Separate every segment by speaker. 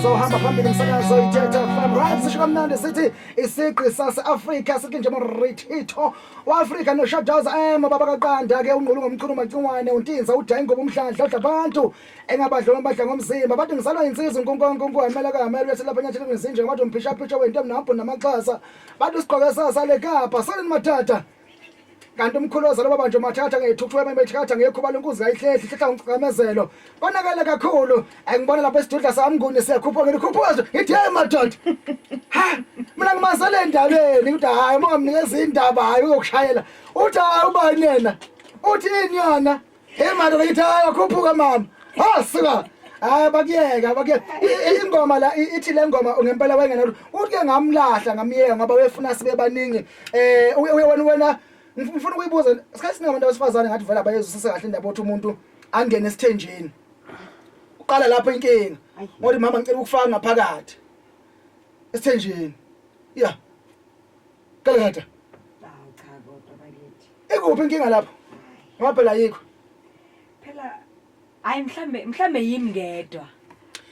Speaker 1: Umsakazo ohamba phambili, umsakazo iThetha FM. Right, sisho kamnandi sithi isigqi sase-Afrika, sithi nje morithitho wa-Afrika noShadaza M baba kaqanda ke ungqulu ngomchunu maciwane untinza udayi ngoba umhlandla odla abantu engabadlona badla ngomzimba. Bathi ngisalwa insizwa inkunkonkunku emela kamela uyathi lapha nyathela ngezinje ngathi umphisha phisha wento nampo namaxhasa. Bathi sigqoke sasale Kapa saleni mathatha. Kanti umkhulu ozala baba nje mathatha ngethuthu wema bethatha ngekhuba lenkuzi kayihlehli hlehla ngicamezelo. Konakele kakhulu. Angibona lapha esidudla samnguni siyakhuphuka ngikhuphuka nje. Ngithi hey madoda. Ha, mina ngimazele endabeni ukuthi hayi uma ngamnikeza indaba hayi uyokushayela. Uthi hayi ubani yena? Uthi ini yona? Hey madoda, ngithi hayi wakhuphuka mama. Ha suka. Hayi bakuyeka bakuyeka. Ingoma la ithi le ngoma ngempela wayengena uthi ke ngamlahla ngamyeka ngoba wefuna sibe baningi. Wena ngifuna ukuyibuza, isikhathi esiningi abantu abesifazane ngathi vele abayezwisise kahle indaba yokuthi umuntu angene esithenjini. Uqala lapho inkinga. Ngoba mama ngicela ukufaka ngaphakathi esithenjini. Yeah. Kalakata.
Speaker 2: Hawu cha, kodwa bakithi.
Speaker 1: Ikuphi inkinga lapho? Ngoba phela ayikho.
Speaker 2: Phela hayi, mhlambe yimi ngedwa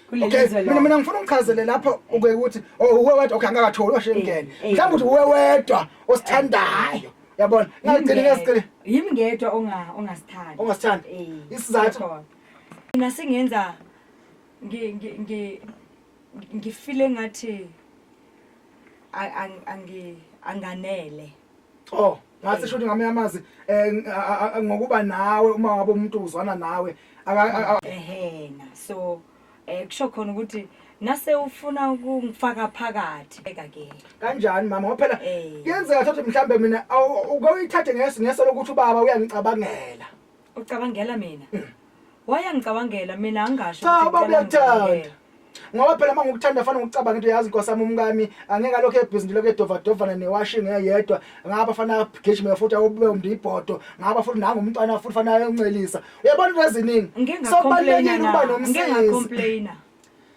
Speaker 2: kuleli zwe
Speaker 1: mina
Speaker 2: lonke.
Speaker 1: Mina ngifuna ungichazele lapho uke ukuthi oh uwe wedwa, okay, angakatholi washe ngene.
Speaker 2: Eh.
Speaker 1: Mhlawumbe uthi uwe wedwa osithandayo. Yabona? Ngagcini ngesigcini.
Speaker 2: Yimi ngedwa ongasithandi.
Speaker 1: Ongasithandi.
Speaker 2: Eh.
Speaker 1: Isizathu?
Speaker 2: Khona. Mina sengenza ngi ngi ngi ngifile ngathi anganele.
Speaker 1: Oh, ngathi shuthi ngamanye amazwi ngokuba nawe uma ngabe umuntu uzwana nawe
Speaker 2: Ehena, so kusho khona ukuthi nase ufuna ukungifaka phakathi eka ke.
Speaker 1: Kanjani mama? Ngoba phela kuyenzeka ukuthi mhlambe mina uke uyithathe ngeso lokuthi ubaba uyangicabangela.
Speaker 2: Ucabangela mina? Wayangicabangela mina, angasho
Speaker 1: Cha,
Speaker 2: ukuthi
Speaker 1: ubaba
Speaker 2: ngicela
Speaker 1: uyakuthanda.
Speaker 2: ngicabangele.
Speaker 1: Ngoba phela uma ngikuthanda fanele ukucabanga into, yazi inkosi yami umkami angeke alokhu ebhizi nje lokhu edovadovana newashing eyedwa, ngapha fanele agijime futhi awube umntu ibhodo, ngapha futhi nangu umntwana futhi fanele ayoncelisa. Uyabona into eziningi.
Speaker 2: Ngike
Speaker 1: So kubalulekile
Speaker 2: ngacomplaina
Speaker 1: ukuba
Speaker 2: na? Ngike
Speaker 1: nomsizi.
Speaker 2: ngacomplaina.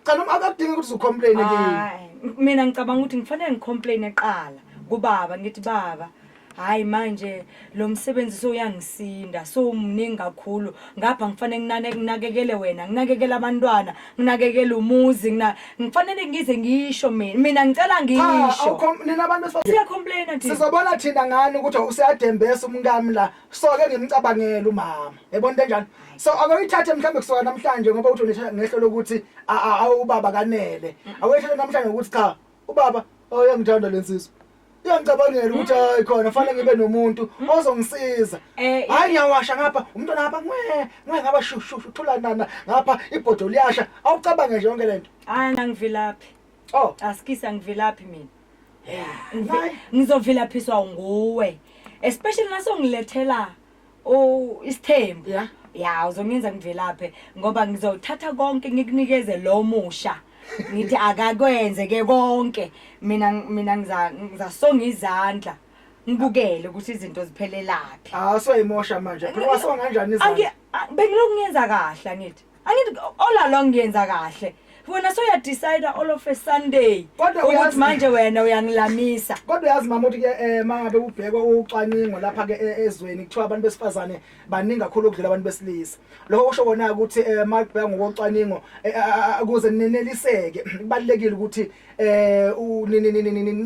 Speaker 1: Cha, noma akudingi ukuthi ucomplain kimi.
Speaker 2: Hayi, mina ngicabanga ukuthi ngifanele ngicomplain eqala kubaba, ngithi baba, hayi manje lo msebenzi sowuyangisinda, sowumningi kakhulu ngapha, ngifanele nginakekele wena, nginakekele abantwana, nginakekele umuzi, ngifanele ngize ngisho mina ngicela
Speaker 1: Cha,
Speaker 2: ngisho.
Speaker 1: Nina abantu besifazane
Speaker 2: Siyacomplaina thina.
Speaker 1: Sizobona thina ngani ukuthi useyadembesa umkami la, so ke ngimcabangela umama. Yabona into enjani? So akuyithathe mhlambe kusuka namhlanje, ngoba uthi unetha ngehlo lokuthi awubaba kanele. Awuyithathe namhlanje ukuthi cha, ubaba oh uyangithanda lensizwa. Iyangicabangela ukuthi hayi khona fanele ngibe nomuntu ozongisiza. Hayi ngiyawasha ngapha, umntwana ngapha ngwe ngwe ngaba shu shu shu, thula nana, ngapha ibhodo liyasha. Awucabange nje yonke lento.
Speaker 2: Hayi, angivilaphi.
Speaker 1: Oh,
Speaker 2: Asikisa, ngivilaphi mina.
Speaker 1: Hayi.
Speaker 2: Ngizovilaphiswa nguwe, especially nasongilethela oh isithembu. Ya, uzongenza ngivelaphe ngoba ngizothatha konke ngikunikeze lo musha, ngithi akakwenze ke konke. Mina ngizasonga izandla ngibukele ukuthi izinto ziphelelaphi.
Speaker 1: Ah, soyimosha manje. Phela wasonga kanjani izandla?
Speaker 2: Bengilokhu ngiyenza kahle, angithi all along ngiyenza kahle. Wena soya decide all of a Sunday
Speaker 1: Kodwa
Speaker 2: ukuthi manje wena uyangilamisa.
Speaker 1: Kodwa uyazi mama ukuthi ke mangabe ubhekwa ucwaningo lapha ke ezweni, kuthiwa abantu besifazane baningi kakhulu ukudlula abantu besilisa. Lokho kusho kona ukuthi makubheka ngokocwaningo ukuze neneliseke kubalekile ukuthi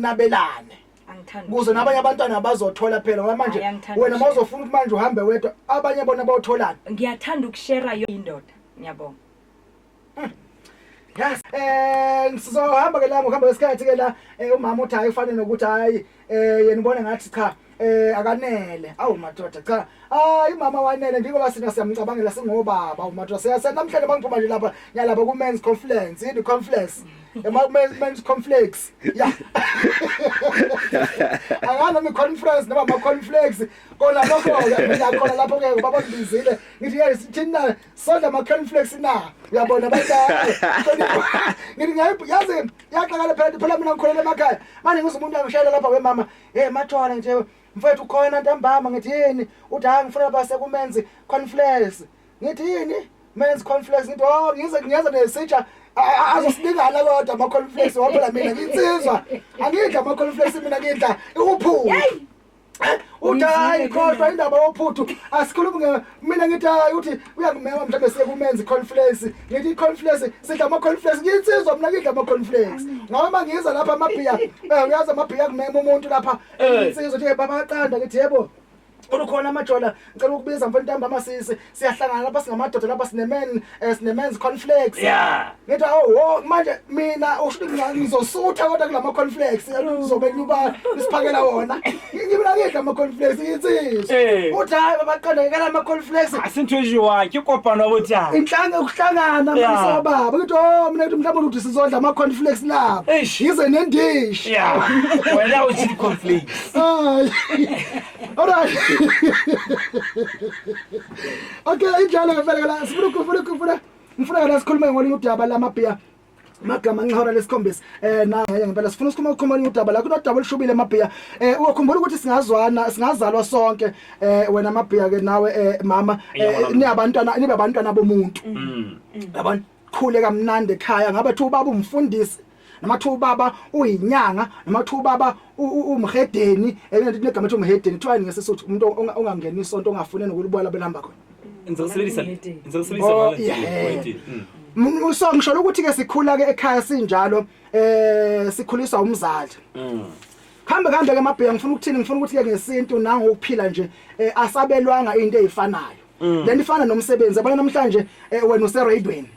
Speaker 1: nabelane.
Speaker 2: Angithandi.
Speaker 1: Kuze nabanye abantwana bazothola phela, ngoba manje
Speaker 2: Hhayi, angithandi
Speaker 1: wena
Speaker 2: ukushare.
Speaker 1: mawuzofuna ukuthi manje uhambe wedwa, abanye bona bawutholana.
Speaker 2: Ngiyathanda ukushare yo indoda. Ngiyabonga.
Speaker 1: Yes, sizohamba ke la ngokuhamba kwesikhathi ke la umama uthi hayi kufanele nokuthi hayi yena ubona ngathi cha akanele. Awu madoda, cha. Hayi umama wanele njengoba sina siyamcabangela singobaba. Awu madoda, siya namhlanje bangiphuma nje lapha ngiyalapha ku men's conference, yini conference? Ema men's conflicts. Yeah. Akana mi conference noma ama conflicts. Kona lokho ke mina khona lapho ke baba ngibizile. Ngithi yes, thina sodla ama cornflakes na, uyabona bathi hayi, ngithi yazi yaqala phela mina ngikhulela emakhaya manje, ngizwe umuntu angishayela lapha, we mama, hey mathola nje mfethu ukhona ntambama. Ngithi yini? Uthi hayi ngifuna lapha sekumen's cornflakes. Ngithi yini men's cornflakes? Ngithi oh, ngize ngiyeza nesitsha azosilingana kodwa ama cornflakes, ngoba phela mina nginsizwa angidla ama cornflakes, mina ngidla uphuthu. Uthi hayi khohlwa indaba yophuthu asikhulumi nge mina ngithi hayi uthi uyakumema mhlawumbe siye kumenzi cornflakes ngithi i-cornflakes sidla ama-cornflakes ngiyinsizwa mina ngidla ama-cornflakes ngoba uma ngiza lapha amabhiya uyazi amabhiya kumema umuntu lapha insizwa uthi baba qanda ngithi yebo Ukhona amajola ngicela ukubiza mfana ntambama sisi siyahlangana lapha singamadoda lapha sinemen sinemen's cornflakes
Speaker 3: Yeah.
Speaker 1: Ngithi awu wo manje mina usho ukuthi ngizosutha kodwa kulama cornflakes ngizobe ngiba isiphakela wona. Ngibona ngidla ama cornflakes ngithi. Uthi hayi babaqanda ngeke ama cornflakes.
Speaker 3: Ha se ntho e jewang ke kopano ya botsana.
Speaker 1: Inhlanga ukuhlangana manje baba. Ngithi oh mina ngithi mhlawumbe ukuthi sizodla ama cornflakes lapha. Yize nendishi.
Speaker 3: Yeah. Wena o tshidi cornflakes.
Speaker 1: Hayi. Alright. Okay injalo ngempela la sifuna ukufuna ukufuna ngifuna la sikhulume ngolunye udaba lamabhiya magama ngihora lesikhombisa naye ngempela sifuna ukukhuluma ukukhuluma udaba la kunodaba olushubile mabhiya uyakhumbula ukuthi singazwana singazalwa sonke wena mabhiya ke nawe mama niyabantwana nibe abantwana bomuntu yabona khule kamnandi ekhaya ngabe thi ubaba umfundisi noma thi ubaba uyinyanga noma thi ubaba umhedeni enegama ethi umhedeni kuthiwa ngesisuthu umuntu ongangena isonto ongafuni nokulibona belihamba khona
Speaker 3: Ngizokusebenzisa.
Speaker 1: So ngisho ukuthi ke sikhula ke ekhaya sinjalo sikhuliswa umzali. Khambe kambe ke mabhiya ngifuna ukuthini ngifuna ukuthi ke ngesintu nangokuphila nje asabelwanga into ezifanayo. Lento ifana nomsebenzi yabona namhlanje wena useradweni.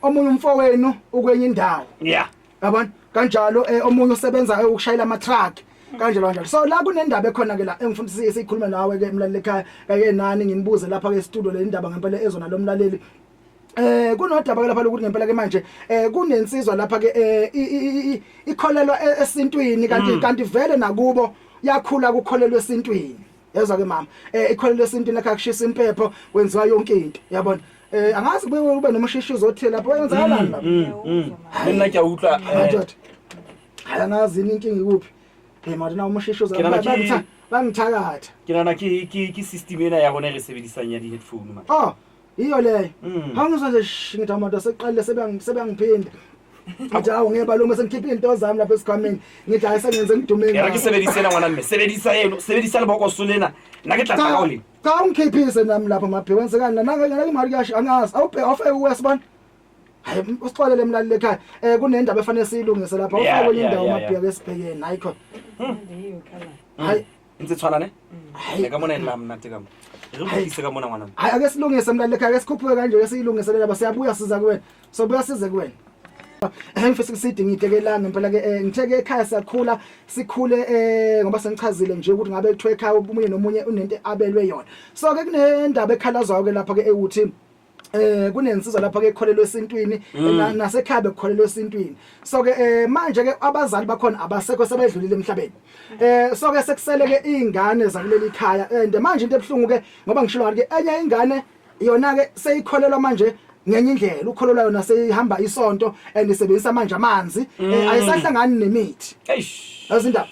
Speaker 1: Omunye umfowenu ukwenye indawo.
Speaker 3: Yeah.
Speaker 1: Yabona kanjalo omunye usebenza ukushayela ama truck. Kanjalo kanjalo. So la kunendaba ekhona ke la engifuna siyikhulume nawe ke mlaleli ekhaya kake nani nginibuze lapha ke studio le indaba ngempela ezona lomlaleli. Kunodaba ke lapha lokuthi ngempela ke manje kunensizwa lapha ke ikholelwa esintwini kanti vele nakubo yakhula kukholelwa esintwini. Yezwa ke mama ikholelwa esintwini ekhaya kushisa impepho kwenziwa yonke into yabona. Angazi kube nomshishizo othile lapho wenzakalani lapho.
Speaker 3: Nna ke a utlwa
Speaker 1: madoda. Hayi angazi inkinga ikuphi. Hey manje na umshishizo bangithakatha.
Speaker 3: Ke nana ke system ena ya rona re sebedisang ya di headphone man.
Speaker 1: Oh, iyo leyo. Hangizwa nje ngithi amadoda seqalile sebeyangiphinda. Ngithi hawu ngeke balume sengikhipha into zami lapha esikhwameni. Ngithi hayi sengenze ngidume.
Speaker 3: Ke re ke sebedise na ngwana mme, sebedisa eno, sebedisa lebokoso lena. Nna ke tla tla ka o le.
Speaker 1: Cha ungikhiphise nami lapha mabhe wenzekani la nanga imali kuyasho angazi awubheke awufeke uwesibona. Hayi usixolele mlaleli ekhaya kunendaba efanele siyilungise lapha awufake kwenye indawo mabhe ke sibhekene hayi khona. Hayi
Speaker 3: ntse tshwana ne? Hayi ka mona nna mnate ka mo. Re bukise ka mona ngwana.
Speaker 1: Hayi ake silungise mlaleli ekhaya ake sikhuphuke kanje ke siyilungise le ndaba siyabuya siza kuwena. Sobuya size kuwena. Ngifisa ukusidinga ideke la ngempela ke ngitheke ekhaya siyakhula sikhule ngoba sengichazile nje ukuthi ngabe kuthiwa ekhaya omunye nomunye unento abelwe yona. So ke kunendaba ekhalazwayo ke lapha ke ewuthi kunensizwa lapha ke ekholelwe esintwini nasekhaya bekholelwe esintwini. So ke manje ke abazali bakhona abasekho sebedlulile emhlabeni. So ke sekusele ke izingane zakuleli khaya and manje into ebhlungu ke ngoba ngishilo ngathi ke enye ingane yona ke seyikholelwa manje ngenye indlela ukholelwa yona seyihamba isonto and isebenzisa manje amanzi ayisahlangani nemithi.
Speaker 3: Eish.
Speaker 1: Azindaba.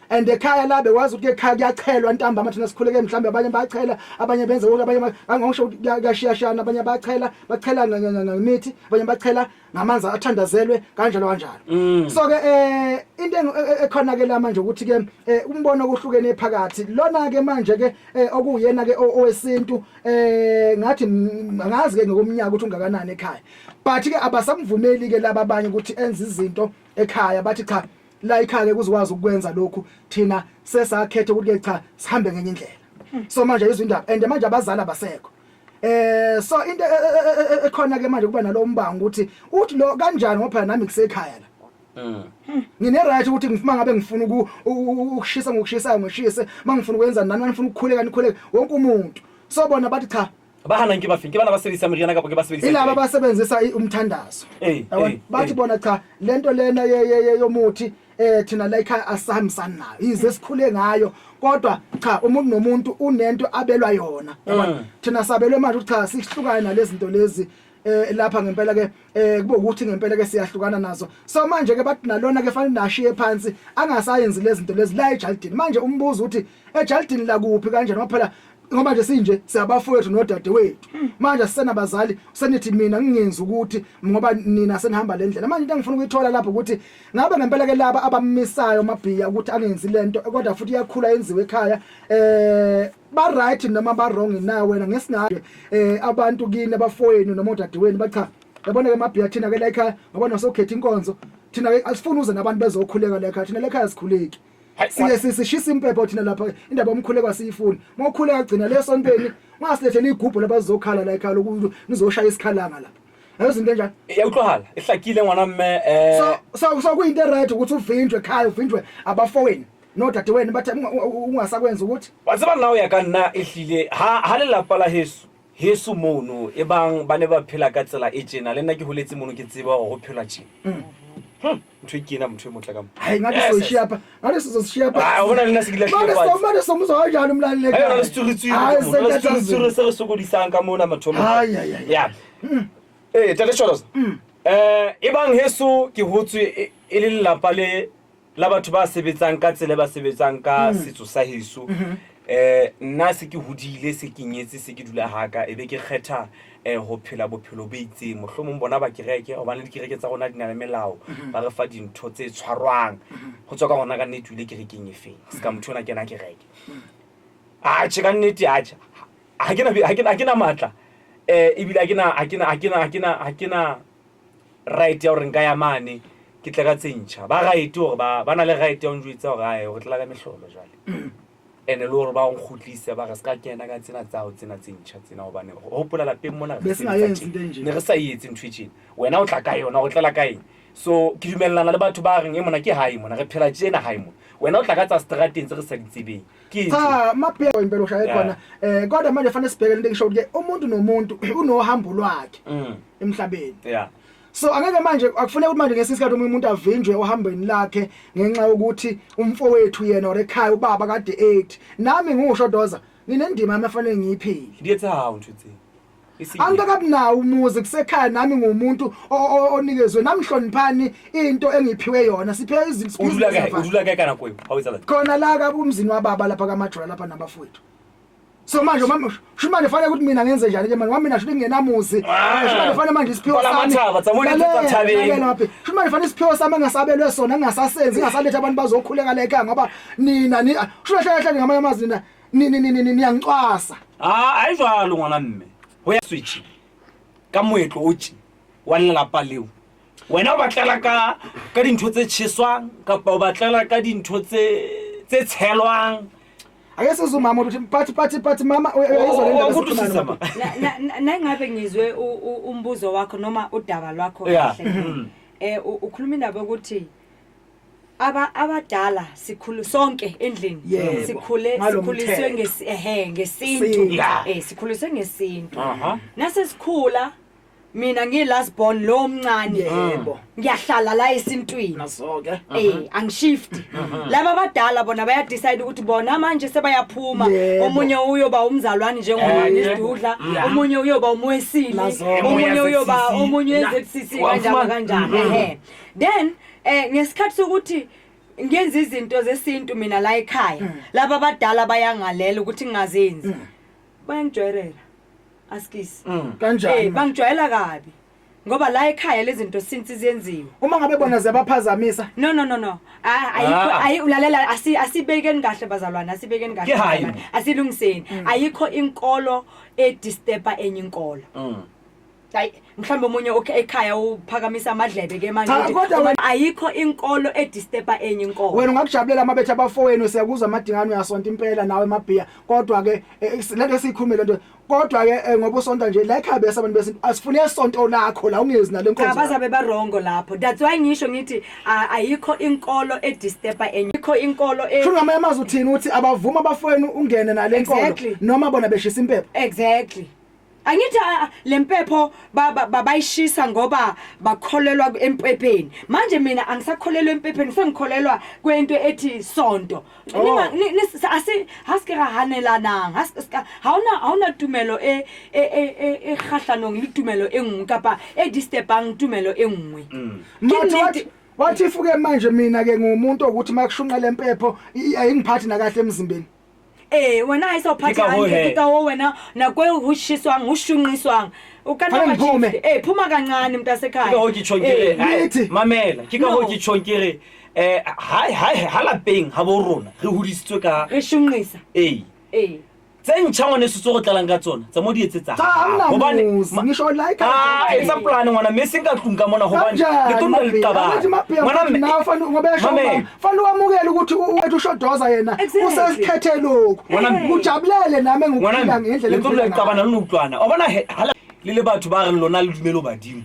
Speaker 1: And ekhaya la bekwazi ukuthi ekhaya kuyachelwa ntambama thina sikhuleke mhlambe abanye bayachela abanye benze ukuthi abanye angisho ukuthi kuyashiyashana abanye bayachela bachela ngemithi abanye bachela ngamanzi athandazelwe kanjalo kanjalo. So ke into ekhona ke la manje ukuthi ke umbono okuhlukene phakathi lona ke manje ke okuyena ke owesintu ngathi angazi ke ngokomnyaka ukuthi ungakanani ekhaya but ke abasamvumeli ke laba abanye ukuthi enze izinto ekhaya bathi cha la ekhaya ke kuzokwazi ukwenza lokhu thina sesakhetha ukuthi ke cha sihambe ngenye indlela. So manje izwe indaba and manje abazali abasekho. So into ekhona ke manje kuba nalombango ukuthi uthi lo kanjani ngoba phela nami kusekhaya la. Ngine right ukuthi ngifuma ngabe ngifuna ukushisa ngokushisayo ngishise mangifuna ukwenza nani ngifuna ukukhuleka nikhuleke wonke umuntu. So bona bathi cha
Speaker 3: ba hanang ke bafeng ke bana ba sebedisa meriana kapa ke ba sebedisa
Speaker 1: ilaba basebenzisa umthandazo. Bathi bona cha lento lena yomuthi thina la ekhaya asihambisani nayo ize sikhule ngayo kodwa cha umuntu nomuntu unento abelwa yona. Thina sabelwe manje ukuthi cha sihlukane nalezi zinto lezi lapha ngempela ke kube ukuthi ngempela ke siyahlukana nazo. So manje ke bathi nalona ke fanele nashiye phansi angasayenzi lezi zinto lezi la ejaldini. Manje umbuzo uthi ejaldini la kuphi kanjani ngoba phela Ngoba nje sinje siyabafowethu nodadewethu. Manje sisenabazali, senithi mina ngingenzi ukuthi ngoba nina senihamba le ndlela. Manje into engifuna ukuyithola lapho ukuthi ngabe ngempela ke laba abamisayo mabhiya ukuthi angenzi lento, kodwa futhi iyakhula yenziwe ekhaya, ba right noma ba wrong na wena ngesingabe abantu kini, abafowenu noma odadewenu, bacha, yabona ke mabhiya, thina ke la ekhaya ngoba nosokhetha inkonzo, thina ke asifuni uze nabantu bezokhuleka la ekhaya, thina la ekhaya sikhuleki.
Speaker 3: Hayi,
Speaker 1: Siye sishisa impepho thina lapha, indaba yomkhuleko asiyifuni. Mawukhuleka gcina lesontweni, ungasilethela igubhu lapha sizokhala la ekhaya lokuthi nizoshaya isikhalanga lapha. Yazi into enjani?
Speaker 3: Ya utlwahala, e hlakile ngwana mme.
Speaker 1: So kuyinto right ukuthi uvinjwe ekhaya, uvinjwe abafowenu nodadewenu, bathi ungasakwenza ukuthi
Speaker 3: Wa tseba, nna o ya ka nna, e hlile ha lelapa la heso mono e bang ba ne ba phela ka tsela e tjena, le nna ke holetse mono, ke tseba hore ho phelwa tjena. Ntho e ke ena, motho e motle ka mo.
Speaker 1: Hayi, ngathi soyishiya pha, ngathi sizosishiya pha.
Speaker 3: Ah, o bona le nna se ke lahlile
Speaker 1: Manje
Speaker 3: fatshe.
Speaker 1: Manje somuzwa kanjani umlaleli
Speaker 3: Hayi,
Speaker 1: ekhaya?
Speaker 3: ona le setsweretswere
Speaker 1: Hayi,
Speaker 3: mo, ona le
Speaker 1: senkathazo.
Speaker 3: setsweretswere se re sokodisang ka mona mathomo.
Speaker 1: Hayi, hayi, hayi.
Speaker 3: Ya. Tate Shodos. E bang heso ke hotswe e le lelapa le la batho ba sebetsang ka tsela e ba sebetsang ka setso sa heso. Nna se ke hodile, se ke nyetse, se ke dula haka, e be ke kgetha ho phela bophelo bo itseng. Mohlomong bona ba kereke, hobane dikereke tsa rona di na le melao, ba re fa dintho tse tshwarwang. Ho tswa ka hona ka nnete o ile kerekeng e feng. Ska motho ona kena kereke. Atjhe, ka nnete atjhe. Ha ke na matla. Ebile ha ke na right ya hore nka ya mane ke tle ka tse ntjha. Ba right hore ba na le right ya ho njwetsa hore ae, re tla ka mehlolo jwale. Ene le hore ba nkgutlise, ba re ska kena ka tsena tsa hao tsena tse ntjha tsena, hobane hopola lapeng mona re
Speaker 1: Besingayenzi
Speaker 3: sebetsa
Speaker 1: into
Speaker 3: tjena.
Speaker 1: enje.
Speaker 3: Ne re sa etse ntho e tjena. Wena o tla ka yona, o tlela ka eng? So ke dumellana le batho ba reng e mona ke hae mona, re phela tjena hae mona. Wena o tla ka tsa strateng tse re sa di tsebeng. Ke eng tse?
Speaker 1: Cha mabhiya, impela ushaye khona. Kodwa manje fanele sibheke lento engisho ukuthi ke umuntu nomuntu unohambo lwakhe emhlabeni. So angeke manje akufuneki ukuthi manje ngesikhathi omunye umuntu avinjwe ohambweni lakhe ngenxa yokuthi umfowethu yena or ekhaya ubaba kade ethi nami ngusho doza nginendima yami afanele ngiyiphile.
Speaker 3: Di etsa hao ntho tse. E seng
Speaker 1: Angikakabi nawo umuzi kusekhaya, nami ngumuntu onikezwe, nami hloniphani into engiphiwe yona, siphiwe izinto.
Speaker 3: O dula kae? O dula kae ka nako eo? Ha o etsa
Speaker 1: Khona la ka umzini wababa lapha kaMajola lapha nabafowethu. So manje mama, sho manje fanele ukuthi mina ngenze njani ke manje, ngoba mina sho ngingenamuzi? Sho manje fanele manje isiphiwo
Speaker 3: Kwala
Speaker 1: sami
Speaker 3: mathaba, tsa mo
Speaker 1: Lalela,
Speaker 3: letsetsa thabeng.
Speaker 1: lalela maphi. Sho manje fanele isiphiwo sami engasabeelwe sona ngingasasenzi, ngingasaletha abantu bazokhuleka la ekhaya, ngoba nina ni sho hle hle ngamanye amazwi nina niyangicwasa.
Speaker 3: Ah, ai jwalo ngwana mme. Ho ya switch. Ka moetlo o tje wa lelapa leo. Wena o batlela ka dintho tse tjheswang kapa o batlela ka dintho tse tshelwang.
Speaker 1: Ake sizwe umama ukuthi but mama, uyayizwa le ndaba
Speaker 3: Wa kutlwisisa,
Speaker 1: esikhuluma
Speaker 3: ma.
Speaker 2: Nangabe ngizwe umbuzo wakho noma udaba lwakho kahle, ukhuluma indaba yokuthi abadala sikhulu sonke endlini, sikhule
Speaker 1: Ngalo
Speaker 2: sikhuliswe
Speaker 1: mthetho.
Speaker 2: Ngesintu.
Speaker 1: Sintu.
Speaker 2: Sikhuliswe ngesintu. Nasesikhula mina ngiyi-last born lo omncane, ngiyahlala la esintwini.
Speaker 1: Nazo-ke.
Speaker 2: Angishift. Laba abadala bona bayadecide ukuthi bona manje sebayaphuma. Omunye uyoba umzalwane njengomani isidudla, omunye uyoba umwesili,
Speaker 1: Nazo-ke.
Speaker 2: omunye uyoba
Speaker 3: ZCC.
Speaker 2: omunye we-ZCC, kanjalo
Speaker 3: Wafumana.
Speaker 2: kanjalo. Then ngesikhathi sokuthi ngenza izinto zesintu mina la ekhaya, laba abadala bayangalela ukuthi ngingazenzi, bayangijwayela askisi.
Speaker 1: Kanjani manje?
Speaker 2: Bangijwayela kabi ngoba la ekhaya lezi zinto since ziyenziwa.
Speaker 1: Uma ngabe bona ziyabaphazamisa?
Speaker 2: No, no, no, no. Ah, ayikho. Ayi, ulalela, asibekeni kahle bazalwane, asibekeni kahle
Speaker 3: Ke hayi.
Speaker 2: bazalwane. Asilungiseni, ayikho inkolo edisturba enye inkolo. Hayi, mhlawumbe omunye ekhaya uphakamisa amadlebe ke manje
Speaker 1: Cha,
Speaker 2: ukuthi
Speaker 1: kodwa
Speaker 2: ayikho inkolo edisturba enye inkolo.
Speaker 1: Wena ungakujabulela amabethe abafowenu, siyakuzwa amadingane, uyasonta impela nawe mabhiya, kodwa ke lento esiyikhulumile lento, kodwa ke ngoba usonta nje la ekhaya bese abantu besintu asifune esonto lakho la, ungezi nale
Speaker 2: Cha,
Speaker 1: nkonzo.
Speaker 2: Bazabe ba-wrong lapho. That's why ngisho ngithi ayikho inkolo edisturba enye, ayikho inkolo e
Speaker 1: Sho ngamanye amazwi uthini, uthi abavuma abafowenu ungene nale nkolo noma bona beshisa impepho?
Speaker 2: Exactly. Angithi le mpepho bayishisa ngoba bakholelwa empepheni. Manje mina angisakholelwa empepheni, sengikholelwa kwento ethi sonto. Asi ha se ke ra hanelanang, ha se ha ona tumelo e kgahlanong le tumelo e nngwe kapa e disturbang tumelo e nngwe. Ke
Speaker 1: Mathi
Speaker 2: nnete.
Speaker 1: Wathi ifuke manje mina ke ngumuntu ukuthi makushunqa lempepho ayingiphathi nakahle emzimbeni.
Speaker 2: Ee, wena ha e sa o
Speaker 3: Ke
Speaker 2: phathe
Speaker 3: ka hoo
Speaker 2: hantle,
Speaker 3: he.
Speaker 2: ke ka hoo wena nako eo ho shiswang ho shunqiswang o ka nna
Speaker 1: Fanele
Speaker 2: wa
Speaker 1: ngiphume.
Speaker 2: shift. Ee, phuma kancane mntasekhaya.
Speaker 3: Ke ka hoo ke tjhong ke re,
Speaker 2: Ee.
Speaker 3: ai,
Speaker 1: Nithi.
Speaker 3: mamela ke ka hoo
Speaker 2: No.
Speaker 3: ke tjhong ke re ha lapeng ha bo rona re hodisitswe ka
Speaker 2: Re shunqisa.
Speaker 3: ee
Speaker 2: Ee.
Speaker 3: Tse ntjha ngwaneso tse go tlalang ka tsona tsa mo di etsetsa
Speaker 1: Cha, anginamuzi,
Speaker 3: Hobane ma-
Speaker 1: ngisho la ekhaya.
Speaker 3: Ah, etsa plan ngwana mme seng ka tlung ka mona hobane le tlo nna le
Speaker 1: Angithi Mabhiya,
Speaker 3: qabana. Ngwana mme-
Speaker 1: nawe fanele ngoba esho
Speaker 3: Mamela.
Speaker 1: umama, fanele wamukele ukuthi wethu ushodoza yena
Speaker 2: Exactly.
Speaker 1: usesikhethe lokhu
Speaker 3: Ngwana mme-
Speaker 1: ujabulele nami
Speaker 3: ngwana
Speaker 1: engukuphila
Speaker 3: mme,
Speaker 1: ngendlela
Speaker 3: le tlo dula le
Speaker 1: engiphila ngayo.
Speaker 3: qabana le no utlwana o bona ha le batho ba reng lona le dumele ho badimo.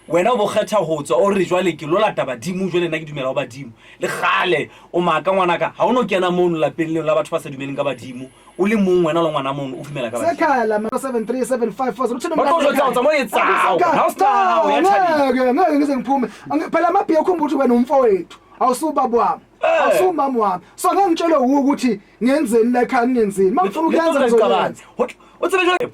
Speaker 3: Wena o bo kgetha ho tswa o re jwale ke lo lata badimo jwale nna ke dumela ho badimo le kgale o maka ngwanaka ha o no kena mono lapeng leo la batho ba sa dumeleng ka badimo o le mong wena le ngwana mono o dumela ka badimo.
Speaker 1: Sekhaya la 73754 uthini
Speaker 3: Ba tlo jwetsa ho tsamaya o etsa hao, ha o sena hao ya thabile.
Speaker 1: Ngeke ngeke ngize ngiphume. Phela Mabhiya ukhumbula ukuthi wena umfowethu awusubaba wami
Speaker 3: Eh.
Speaker 1: awusumama wami so ngeke ngitshelwe wuwe ukuthi ngenzeni la ekhaya ngingenzeni uma ngifuna
Speaker 3: Le tlo
Speaker 1: ukuyenza
Speaker 3: dula le qabana.
Speaker 1: ngizoyenza.
Speaker 3: O tsebe jwale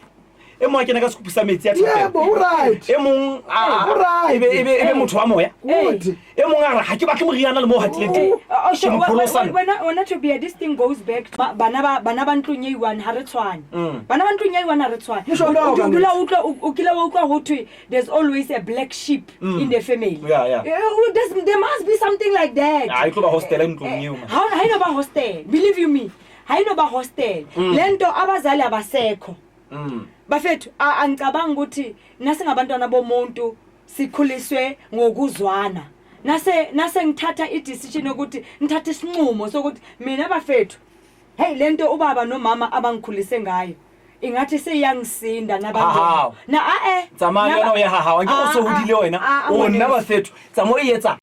Speaker 3: e mong a kena ka sekupu sa metsi a thapelo.
Speaker 1: Yebo uright
Speaker 3: E mong
Speaker 1: Alright.
Speaker 3: e be motho wa moya.
Speaker 1: Good.
Speaker 3: E mong a re ha ke batle moriana le mo hatileng teng.
Speaker 2: Oh, sure.
Speaker 3: Ke mo pholosa nna.
Speaker 2: Wena Tobias, this thing goes back to bana ba bana ba ntlong e one ha re tshwane.
Speaker 3: Mm.
Speaker 2: Bana ba ntlong e one ha re tshwane.
Speaker 1: Ngisho
Speaker 2: O-
Speaker 1: lokho,
Speaker 2: o dula o utlwa o kile wa utlwa ho thwe there's always a black sheep in the family.
Speaker 3: Yeah.
Speaker 2: Oh, there must be something like that.
Speaker 3: Ah, e tlo ba hostel ntlong eo, man.
Speaker 2: Ha ino ba hostel. Believe you me. Ha ino ba hostel. Lento abazali abasekho. Bafethu angicabanga ukuthi nasingabantwana bomuntu sikhuliswe ngokuzwana. Nase ngithatha i-decision yokuthi ngithatha isinqumo sokuthi mina bafethu hey lento ubaba nomama abangikhulise ngayo ingathi seyangisinda
Speaker 3: Hahawu.
Speaker 2: nabantu na a eh
Speaker 3: Tsamaya le wena o ye ha hao. Akere o so hodile wena. O nna bafethu. Tsamaya o e etsa.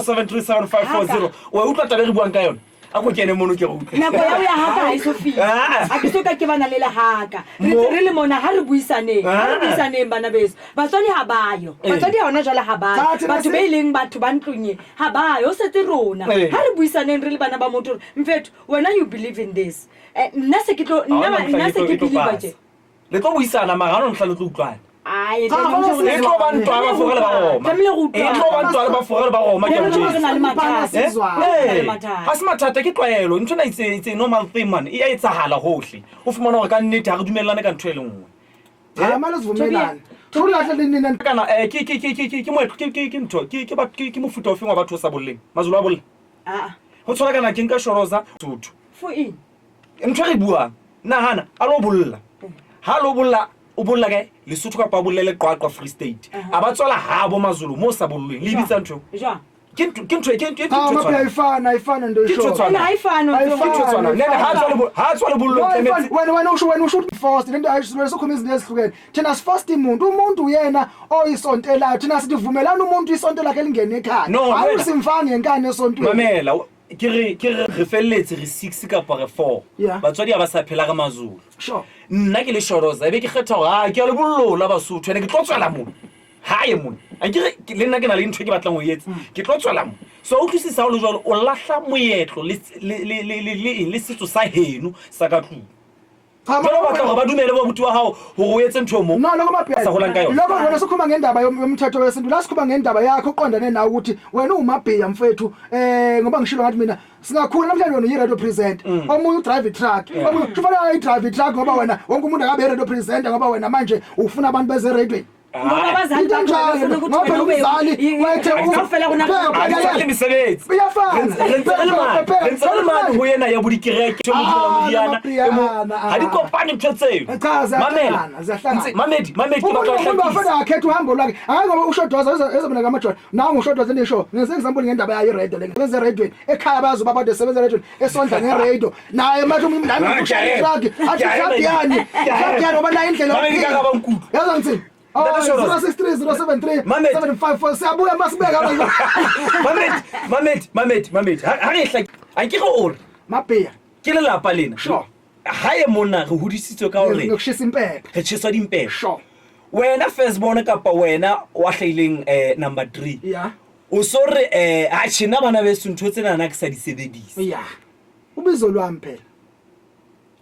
Speaker 3: 0630737540. Wa utlwa taba e re buang ka yona? A ko kene mono ke re utlwe.
Speaker 2: Nako ya ho ya haka ha e so fihle.
Speaker 3: Ah.
Speaker 2: Ha ke so ka ke bana le lehaka. Re
Speaker 3: Mo-
Speaker 2: ntse re le mona ha re buisaneng. Ha re
Speaker 3: Ah.
Speaker 2: buisaneng bana beso. Batswadi ha bayo.
Speaker 3: Eh.
Speaker 2: Batswadi hona jwale ha bayo.
Speaker 1: Cha, thina
Speaker 2: Batho ba e leng batho ba ntlong e ha bayo ho setse rona.
Speaker 3: Eh.
Speaker 2: Ha re buisaneng re le bana ba motho hore mfethu wena you believe in this. Nna se ke tlo
Speaker 3: Ha hona
Speaker 2: nna
Speaker 3: mohla
Speaker 2: nna
Speaker 3: e
Speaker 2: se
Speaker 3: tlo-
Speaker 2: ke
Speaker 3: e tlo
Speaker 2: believe
Speaker 3: pasa.
Speaker 2: tje.
Speaker 3: Le tlo buisana mara ha hona mohla le tlo utlwana.
Speaker 2: Ai,
Speaker 1: Cha,
Speaker 2: tlamehile
Speaker 1: fa
Speaker 3: E tlo ba ntwa ya Bafora le Baroma.
Speaker 2: Tlamehile re
Speaker 3: E
Speaker 2: utlwane.
Speaker 3: tlo ba ntwa le Bafora le Baroma, ke a o
Speaker 2: Tlamehile re
Speaker 3: jwetsa.
Speaker 2: na le mathata.
Speaker 1: Sizwana.
Speaker 2: Re na le
Speaker 3: Eh,
Speaker 2: mathata.
Speaker 3: ha se mathata ke tlwaelo ntho ena it's a normal thing man e a etsahala hohle o fumana hore ka nnete ha re dumellane ka ntho e le nngwe.
Speaker 1: Hayi manje sivumelane thula kahle nina
Speaker 3: Kana ke moetlo ke ntho ke mofuta ofeng wa batho o sa bolleng mazulu a bolla
Speaker 2: Ah,
Speaker 3: ho tshwana kana ke nka shoroza Sotho
Speaker 2: for eng?
Speaker 3: Ntho e re buang nahana a lo bolla ha lo bolla o bolla kae Lesotho kapa a bollele Qwaqwa Free State a ba tswala habo mazulu mo sa bollweng le e bitsa ntho eo?
Speaker 2: Jwang?
Speaker 3: Ke ntho ke ntho ke ntho
Speaker 1: Cha
Speaker 3: e
Speaker 1: Mabhiya
Speaker 3: tshwanang.
Speaker 1: ayifani ayifani into
Speaker 3: Ke ntho e
Speaker 1: eshoyo.
Speaker 3: tshwanang.
Speaker 2: Ena ha e fane, o
Speaker 1: Ayifani,
Speaker 2: tsebe.
Speaker 3: Ke ntho e tshwanang. Nene ha tswa lebollong
Speaker 1: No, ayifani.
Speaker 3: tlametse
Speaker 1: Wena usho ukuthi forced lento ayisho sokhuluma izinto ezihlukene. Thina siforced umuntu, umuntu uyena oyisontelayo. Thina sithi vumelana umuntu isonto lakhe lingene ekhaya.
Speaker 3: No,
Speaker 1: Hayi
Speaker 3: wena-
Speaker 1: usimfanga ngenkani esontweni.
Speaker 3: Mamela ke re re felletse re 6 kapa re 4
Speaker 1: Yeah.
Speaker 3: batswadi ha ba sa phela ka mazulu
Speaker 1: Sure.
Speaker 3: Nna ke le shoroza ebe ke kgetha hore a ke a lebollo la Basotho ene ke tlo tswela mona hae mona akere le nna ke na le ntho e ke batlang ho e etsa ke tlo tswela mona so o utlwisisa ha o le jwalo o lahla moetlo le eng le setso sa heno sa ka tlung.
Speaker 1: Cha
Speaker 3: Jwale o batla hore ba dumele bo abuti wa hao hore o etse ntho e mo
Speaker 1: No lokho Mabhiya.
Speaker 3: sa holang ka yona.
Speaker 1: Lokho wena sikhuluma ngendaba yomthetho wesintu. La sikhuluma ngendaba yakho uqondane nawe ukuthi wena uwumabhiya mfethu. Ngoba ngishilo ngathi mina singakhula namhlanje wena uyi-radio presenter. Omunye udrive truck. Omunye kufanele ayi-drive truck ngoba wena wonke umuntu akabe i-radio presenter ngoba wena manje ufuna abantu beze radioweni.
Speaker 2: Ngoba abazali
Speaker 1: Into
Speaker 2: bakho
Speaker 1: enjalo,
Speaker 2: bebefuna ukuthi
Speaker 1: ngoba
Speaker 2: wena
Speaker 1: phela
Speaker 2: ube
Speaker 1: umzali wethe
Speaker 2: kaofela rona
Speaker 1: Bheka,
Speaker 3: Ha di
Speaker 1: bheka,
Speaker 3: tshwane le mesebetsi.
Speaker 1: Iyafana.
Speaker 3: Re ntse re le mane,
Speaker 1: Bheka,
Speaker 3: re ntse re le mane ho ena ya bo dikereke, e mong
Speaker 1: Ah,
Speaker 3: wa moriana,
Speaker 1: Mabhiya,
Speaker 3: e mong-
Speaker 1: ah,
Speaker 3: ha di kopane ntho tseo.
Speaker 1: Cha, ziyahlangana,
Speaker 3: Mamela.
Speaker 1: ziyahlangana.
Speaker 3: Mamedi, mamedi, ke batla ho
Speaker 1: Umuntu
Speaker 3: hlakisa.
Speaker 1: bafana akhethe uhambo lwakhe. Hayi ngoba ushodoza ezobona ngamajona. Nangu ushodoza nisho. Ngenze example ngendaba yayo iradio le. Sebenza eradioweni. Ekhaya bayazi ubaba kade sebenza eradioweni. Esondla ngeradio. Naye manje umuntu nami
Speaker 3: Ah,
Speaker 1: ushaya
Speaker 3: ngiyayema.
Speaker 1: truck. Athi
Speaker 3: Ngiyayema
Speaker 1: truck yani.
Speaker 3: Ngiyayema.
Speaker 1: Truck yani ngoba nayo indlela
Speaker 3: Mamedi,
Speaker 1: yokuphila.
Speaker 3: ka ba nkutlwe.
Speaker 1: Yazi ngithini? Oh,
Speaker 3: Ntate Shoroza.
Speaker 1: 063 073
Speaker 3: Mamedi.
Speaker 1: 754 siyabuya masibeka manje.
Speaker 3: Mamedi, mamedi, mamedi, mamedi. Ha re e akere o re
Speaker 1: Mabhiya.
Speaker 3: ke lelapa lena.
Speaker 1: Sure.
Speaker 3: Hae mona re hodisitswe ka hore
Speaker 1: Ngokushisa impepho.
Speaker 3: re tjheswa dimpepho.
Speaker 1: Sure.
Speaker 3: Wena first born kapa wena wa hlahileng number 3.
Speaker 1: Yeah.
Speaker 3: O so re atjhe nna bana beso ntho tsena nna ke sa di sebedise.
Speaker 1: Yeah. Ubizo lwami phela.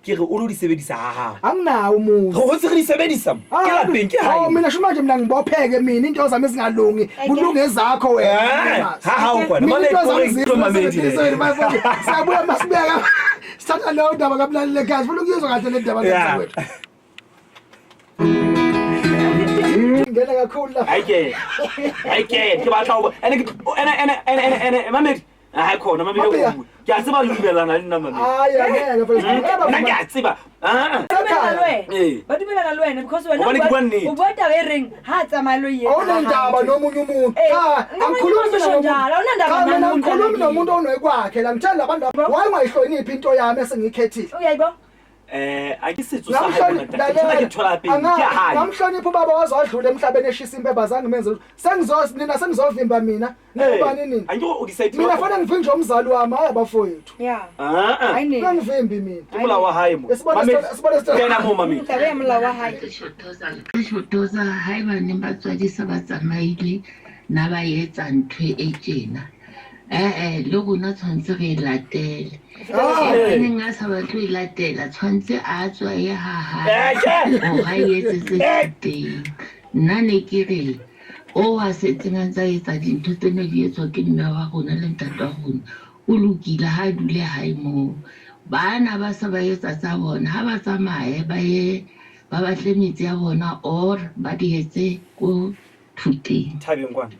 Speaker 3: Ke re o lo di sebedisa ha hao.
Speaker 1: Anginawo umuzi.
Speaker 3: Re hotse re di sebedisa mo. Ke lapeng ke
Speaker 1: Oh
Speaker 3: hae.
Speaker 1: mina sho manje mina ngibopheke mina into zami ezingalungi kulunge ezakho wena.
Speaker 3: Ha hao kwana.
Speaker 1: Mina
Speaker 3: Mamedi,
Speaker 1: into zami
Speaker 3: kore ntlo mamedi.
Speaker 1: Siyabuya masibeka. Sithatha leyo ndaba kamlaleli ekhaya, sifuna ukuyizwa kahle le ndaba kwethu. Ngena kakhulu la.
Speaker 3: Hayi ke. Hayi ke, ke batla ho ene ene ene ene ene mamedi. Hayi khona mamedi o bua. Ke a tseba le dumellana le nna mamedi.
Speaker 1: Hayi angeke mfethu.
Speaker 3: Nna ke a tseba. Ah.
Speaker 2: Ba dumellana le wena because wena o bua taba e reng ha a tsamaya lo yena.
Speaker 1: Awunendaba nomunye umuntu. Cha, angikhulumi mina. Mina angikhulumi nomuntu onoyikwakhe la ngitshela labantu why ungayihloniphi into yami esengiyikhethile.
Speaker 2: Uyayibo?
Speaker 3: Akisetso sa hae ke thola pele ke hae.
Speaker 1: Ngamhlonipha ubaba waze wadlula emhlabeni eshisa impepha zange menze sengizosi nina sengizovimba mina nobani nini.
Speaker 3: Angike o decide
Speaker 1: mina fanele ngivinje umzali wami hayi abafowethu.
Speaker 2: Yeah.
Speaker 3: Ah.
Speaker 1: Ngivimbi mina.
Speaker 3: Ke molao wa hae mo.
Speaker 1: Sibone
Speaker 3: Kena mo mami.
Speaker 2: Taba ya molao wa hae.
Speaker 4: Shotoza hae ba ne ba tswadi sa ba tsamaile na ba etsa ntho e tjena. Le rona tshwanetse re latele. Neng a sa batle ho latela tshwanetse a tswa ye ha hae. Hore a etse se teng. Nna ne ke re o a setseng a ntsa etsa dintho tse ne di etswa ke mme wa rona le ntate wa rona. O lokile ha a dule hae moo. Bana ba sa ba etsa tsa bona ha ba tsamaye ba ye ba batle metse ya bona or ba di etse ko thuteng.
Speaker 3: Thabeng kwana.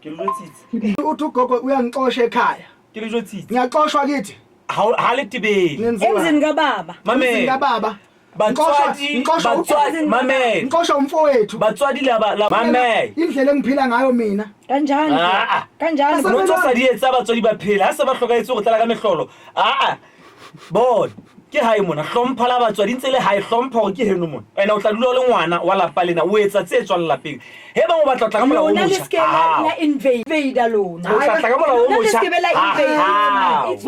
Speaker 3: Ke le tsitsi.
Speaker 1: Uthi ugogo uyangixosha ekhaya.
Speaker 3: Ke le tsitsi.
Speaker 1: Ngiyaxoshwa kithi.
Speaker 3: Ha le tebele.
Speaker 2: Emzini kababa.
Speaker 1: Emzini kababa.
Speaker 3: Batswadi batswadi mame.
Speaker 1: Ngixosha umfowethu.
Speaker 3: Batswadi laba mame.
Speaker 1: Indlela engiphila ngayo mina.
Speaker 2: Kanjani? Kanjani?
Speaker 3: No tsosa di etsa batswadi ba phela ha se ba hlokahetse go tlala ka mehlolo. Ah. Bona ke hae mona hlompha la batswadi ntse le hae hlompha hore ke heno mona. Ena o tla dula le ngwana wa lapa lena o etsa tse tswang lapeng. He bang o batla tla ka molao o motjha.
Speaker 2: Lona le se la invade lona.
Speaker 3: O tla tla ka molao o motjha.
Speaker 2: Le se la invade. It's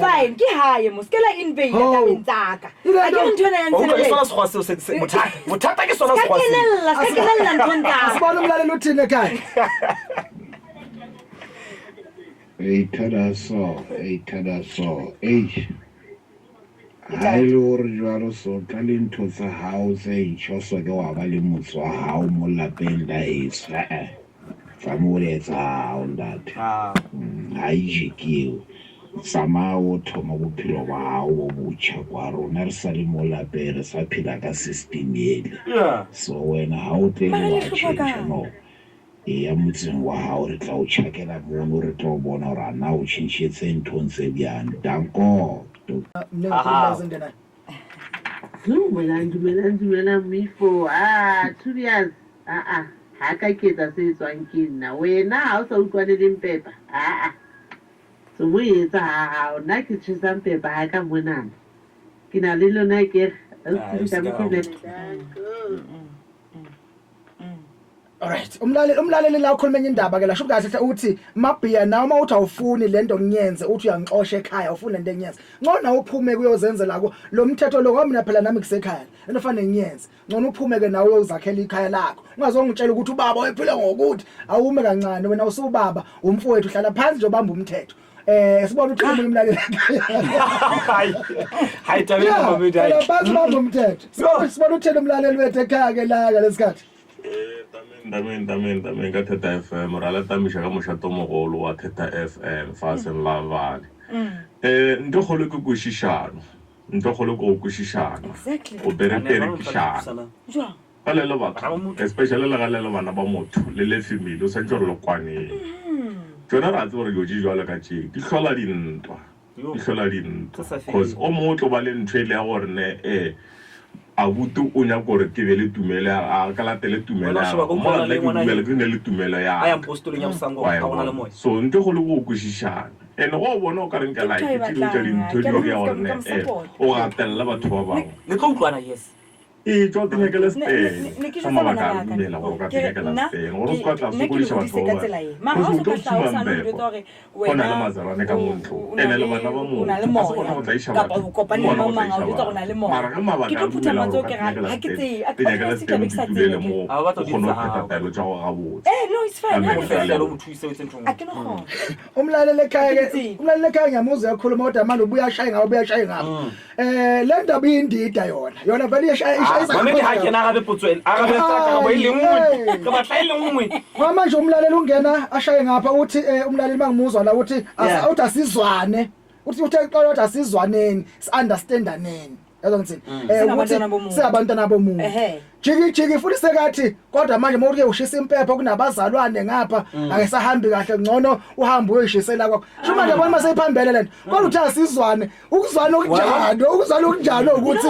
Speaker 2: fine. Ke hae mo se la invade tabeng tsaka. A ke ntho ena ya
Speaker 3: ntse. Ke sona sekgwa seo se bothata. Bothata ke sona sekgwa
Speaker 2: seo. Ka kenella nthong tsaka.
Speaker 1: Sibona umlaleli uthini ekhaya.
Speaker 5: Ithada so, ithada so. Eish. Ha e le hore jwalo so tla le ntho tsa hao tse ntjha so ke wa ba le motse wa hao mo lapeng la heso. Tsamaya o etsa hao ntate. Ha e je ke eo. Tsamaya o thoma bophelo ba hao bo botjha kwa rona re sa le mo lapeng re sa phela ka system ele. So wena ha o tle wa tjhentjha no. Ya motseng wa hao re tla o tjhakela mono re tlo bona hore na o tjhentjhetse nthong tse bjang. Danko.
Speaker 4: Dumelang, dumelang, dumelang mifo. Ah, 2 years. Ah ah. Ha ka ke etsa se etswang ke nna. Wena ha o sa utlwane le mpepa. Ah ah. So mo etsa ha hao nna ke tjhesa mpepa ha ka monana. Ke na le lona ke
Speaker 1: Alright, umlaleli la ukhuluma enye indaba ke la sho kahle uthi Mabhiya nawe uma uthi awufuni lento ngiyenze uthi uyangixosha ekhaya awufuni lento engiyenze. Ngcono uphume kuyozenzela ko lo mthetho lo ngoba mina phela nami kusekhaya into fanele ngiyenze. Ngcono uphume ke nawe uyozakhela ikhaya lakho. Ungazongitshela ukuthi ubaba oyephila ngokuthi awume kancane wena usubaba umfowethu uhlala phansi nje ubamba umthetho. Sibona ukuthi umunye umlaleli
Speaker 3: ekhaya. Hayi tabela mamedi hayi.
Speaker 1: Phansi ubamba umthetho. Sibona utheni umlaleli wethu ekhaya ke la ngalesikhathi.
Speaker 6: Tameng ka Theta FM ra la tamiša ka mošato mogolo wa Theta FM fa seng la vale. Ntho kgolo ke kwešišano. Ntho kgolo ke go kwešišana. O bereperekišana. Ga le le batho, especially le ga le le bana ba motho le le family o santse re le kwaneng. Tsona ra tseba gore dilo tše jwalo ka tše di hlola dintwa. Di hlola dintwa. Cause o mongwe o tlo ba le ntho e le ya gore ne abuti o nyaka gore ke be le tumelo a ka latele tumelo ya mola nna ke dumela ke ne le tumelo ya so ntho go le go kwešišana and go bona o ka reng ka like ke dilo tša dintho di ya gore ne o gatelela batho ba bangwe
Speaker 3: le tlo utlwana yes
Speaker 6: e tswa tinyakela steng ka mabaka a dumela gore o ka tinyakela steng gore o se ka tla sokodisa batho ba bangwe o tlo tshumang beko go na le mazalwane ka mo ntlong ene le bana ba motho a se gona go tlaiša batho gona go tlaiša batho mara ge mabaka a dumela gore o ka tinyakela steng o ditulele mo o kgone go phetha taelo tša go gabotse.
Speaker 1: Umlaleli ekhaya umlaleli ekhaya ngiyamuzwa uyakhuluma kodwa manje ubuya ashaye ngawo ubuya ashaye ngapha. Le ndaba iyindida yona. Yona vele iyashaya
Speaker 3: Mamedi ha kena arabe potso arabe tsaka bo e le nngwe. Ke batla e le nngwe.
Speaker 1: Ngoba manje umlaleli ungena ashaye ngapha uthi umlaleli mangimuzwa la uthi uthi asizwane. Uthi uthe kodwa asizwaneni, si-understandaneni. Yazo ngithini? Ukuthi
Speaker 2: Singabantwana bomuntu.
Speaker 1: singabantwana bomuntu. Jiki jiki futhi sekathi kodwa manje mawuke ushisa impepho kunabazalwane ngapha akesahambi kahle, ngcono uhambe uyishisela kwakho. Sho manje yabona maseyiphambene lento. Kodwa uthi asizwane, ukuzwana okunjani, ukuzwana okunjani ukuthi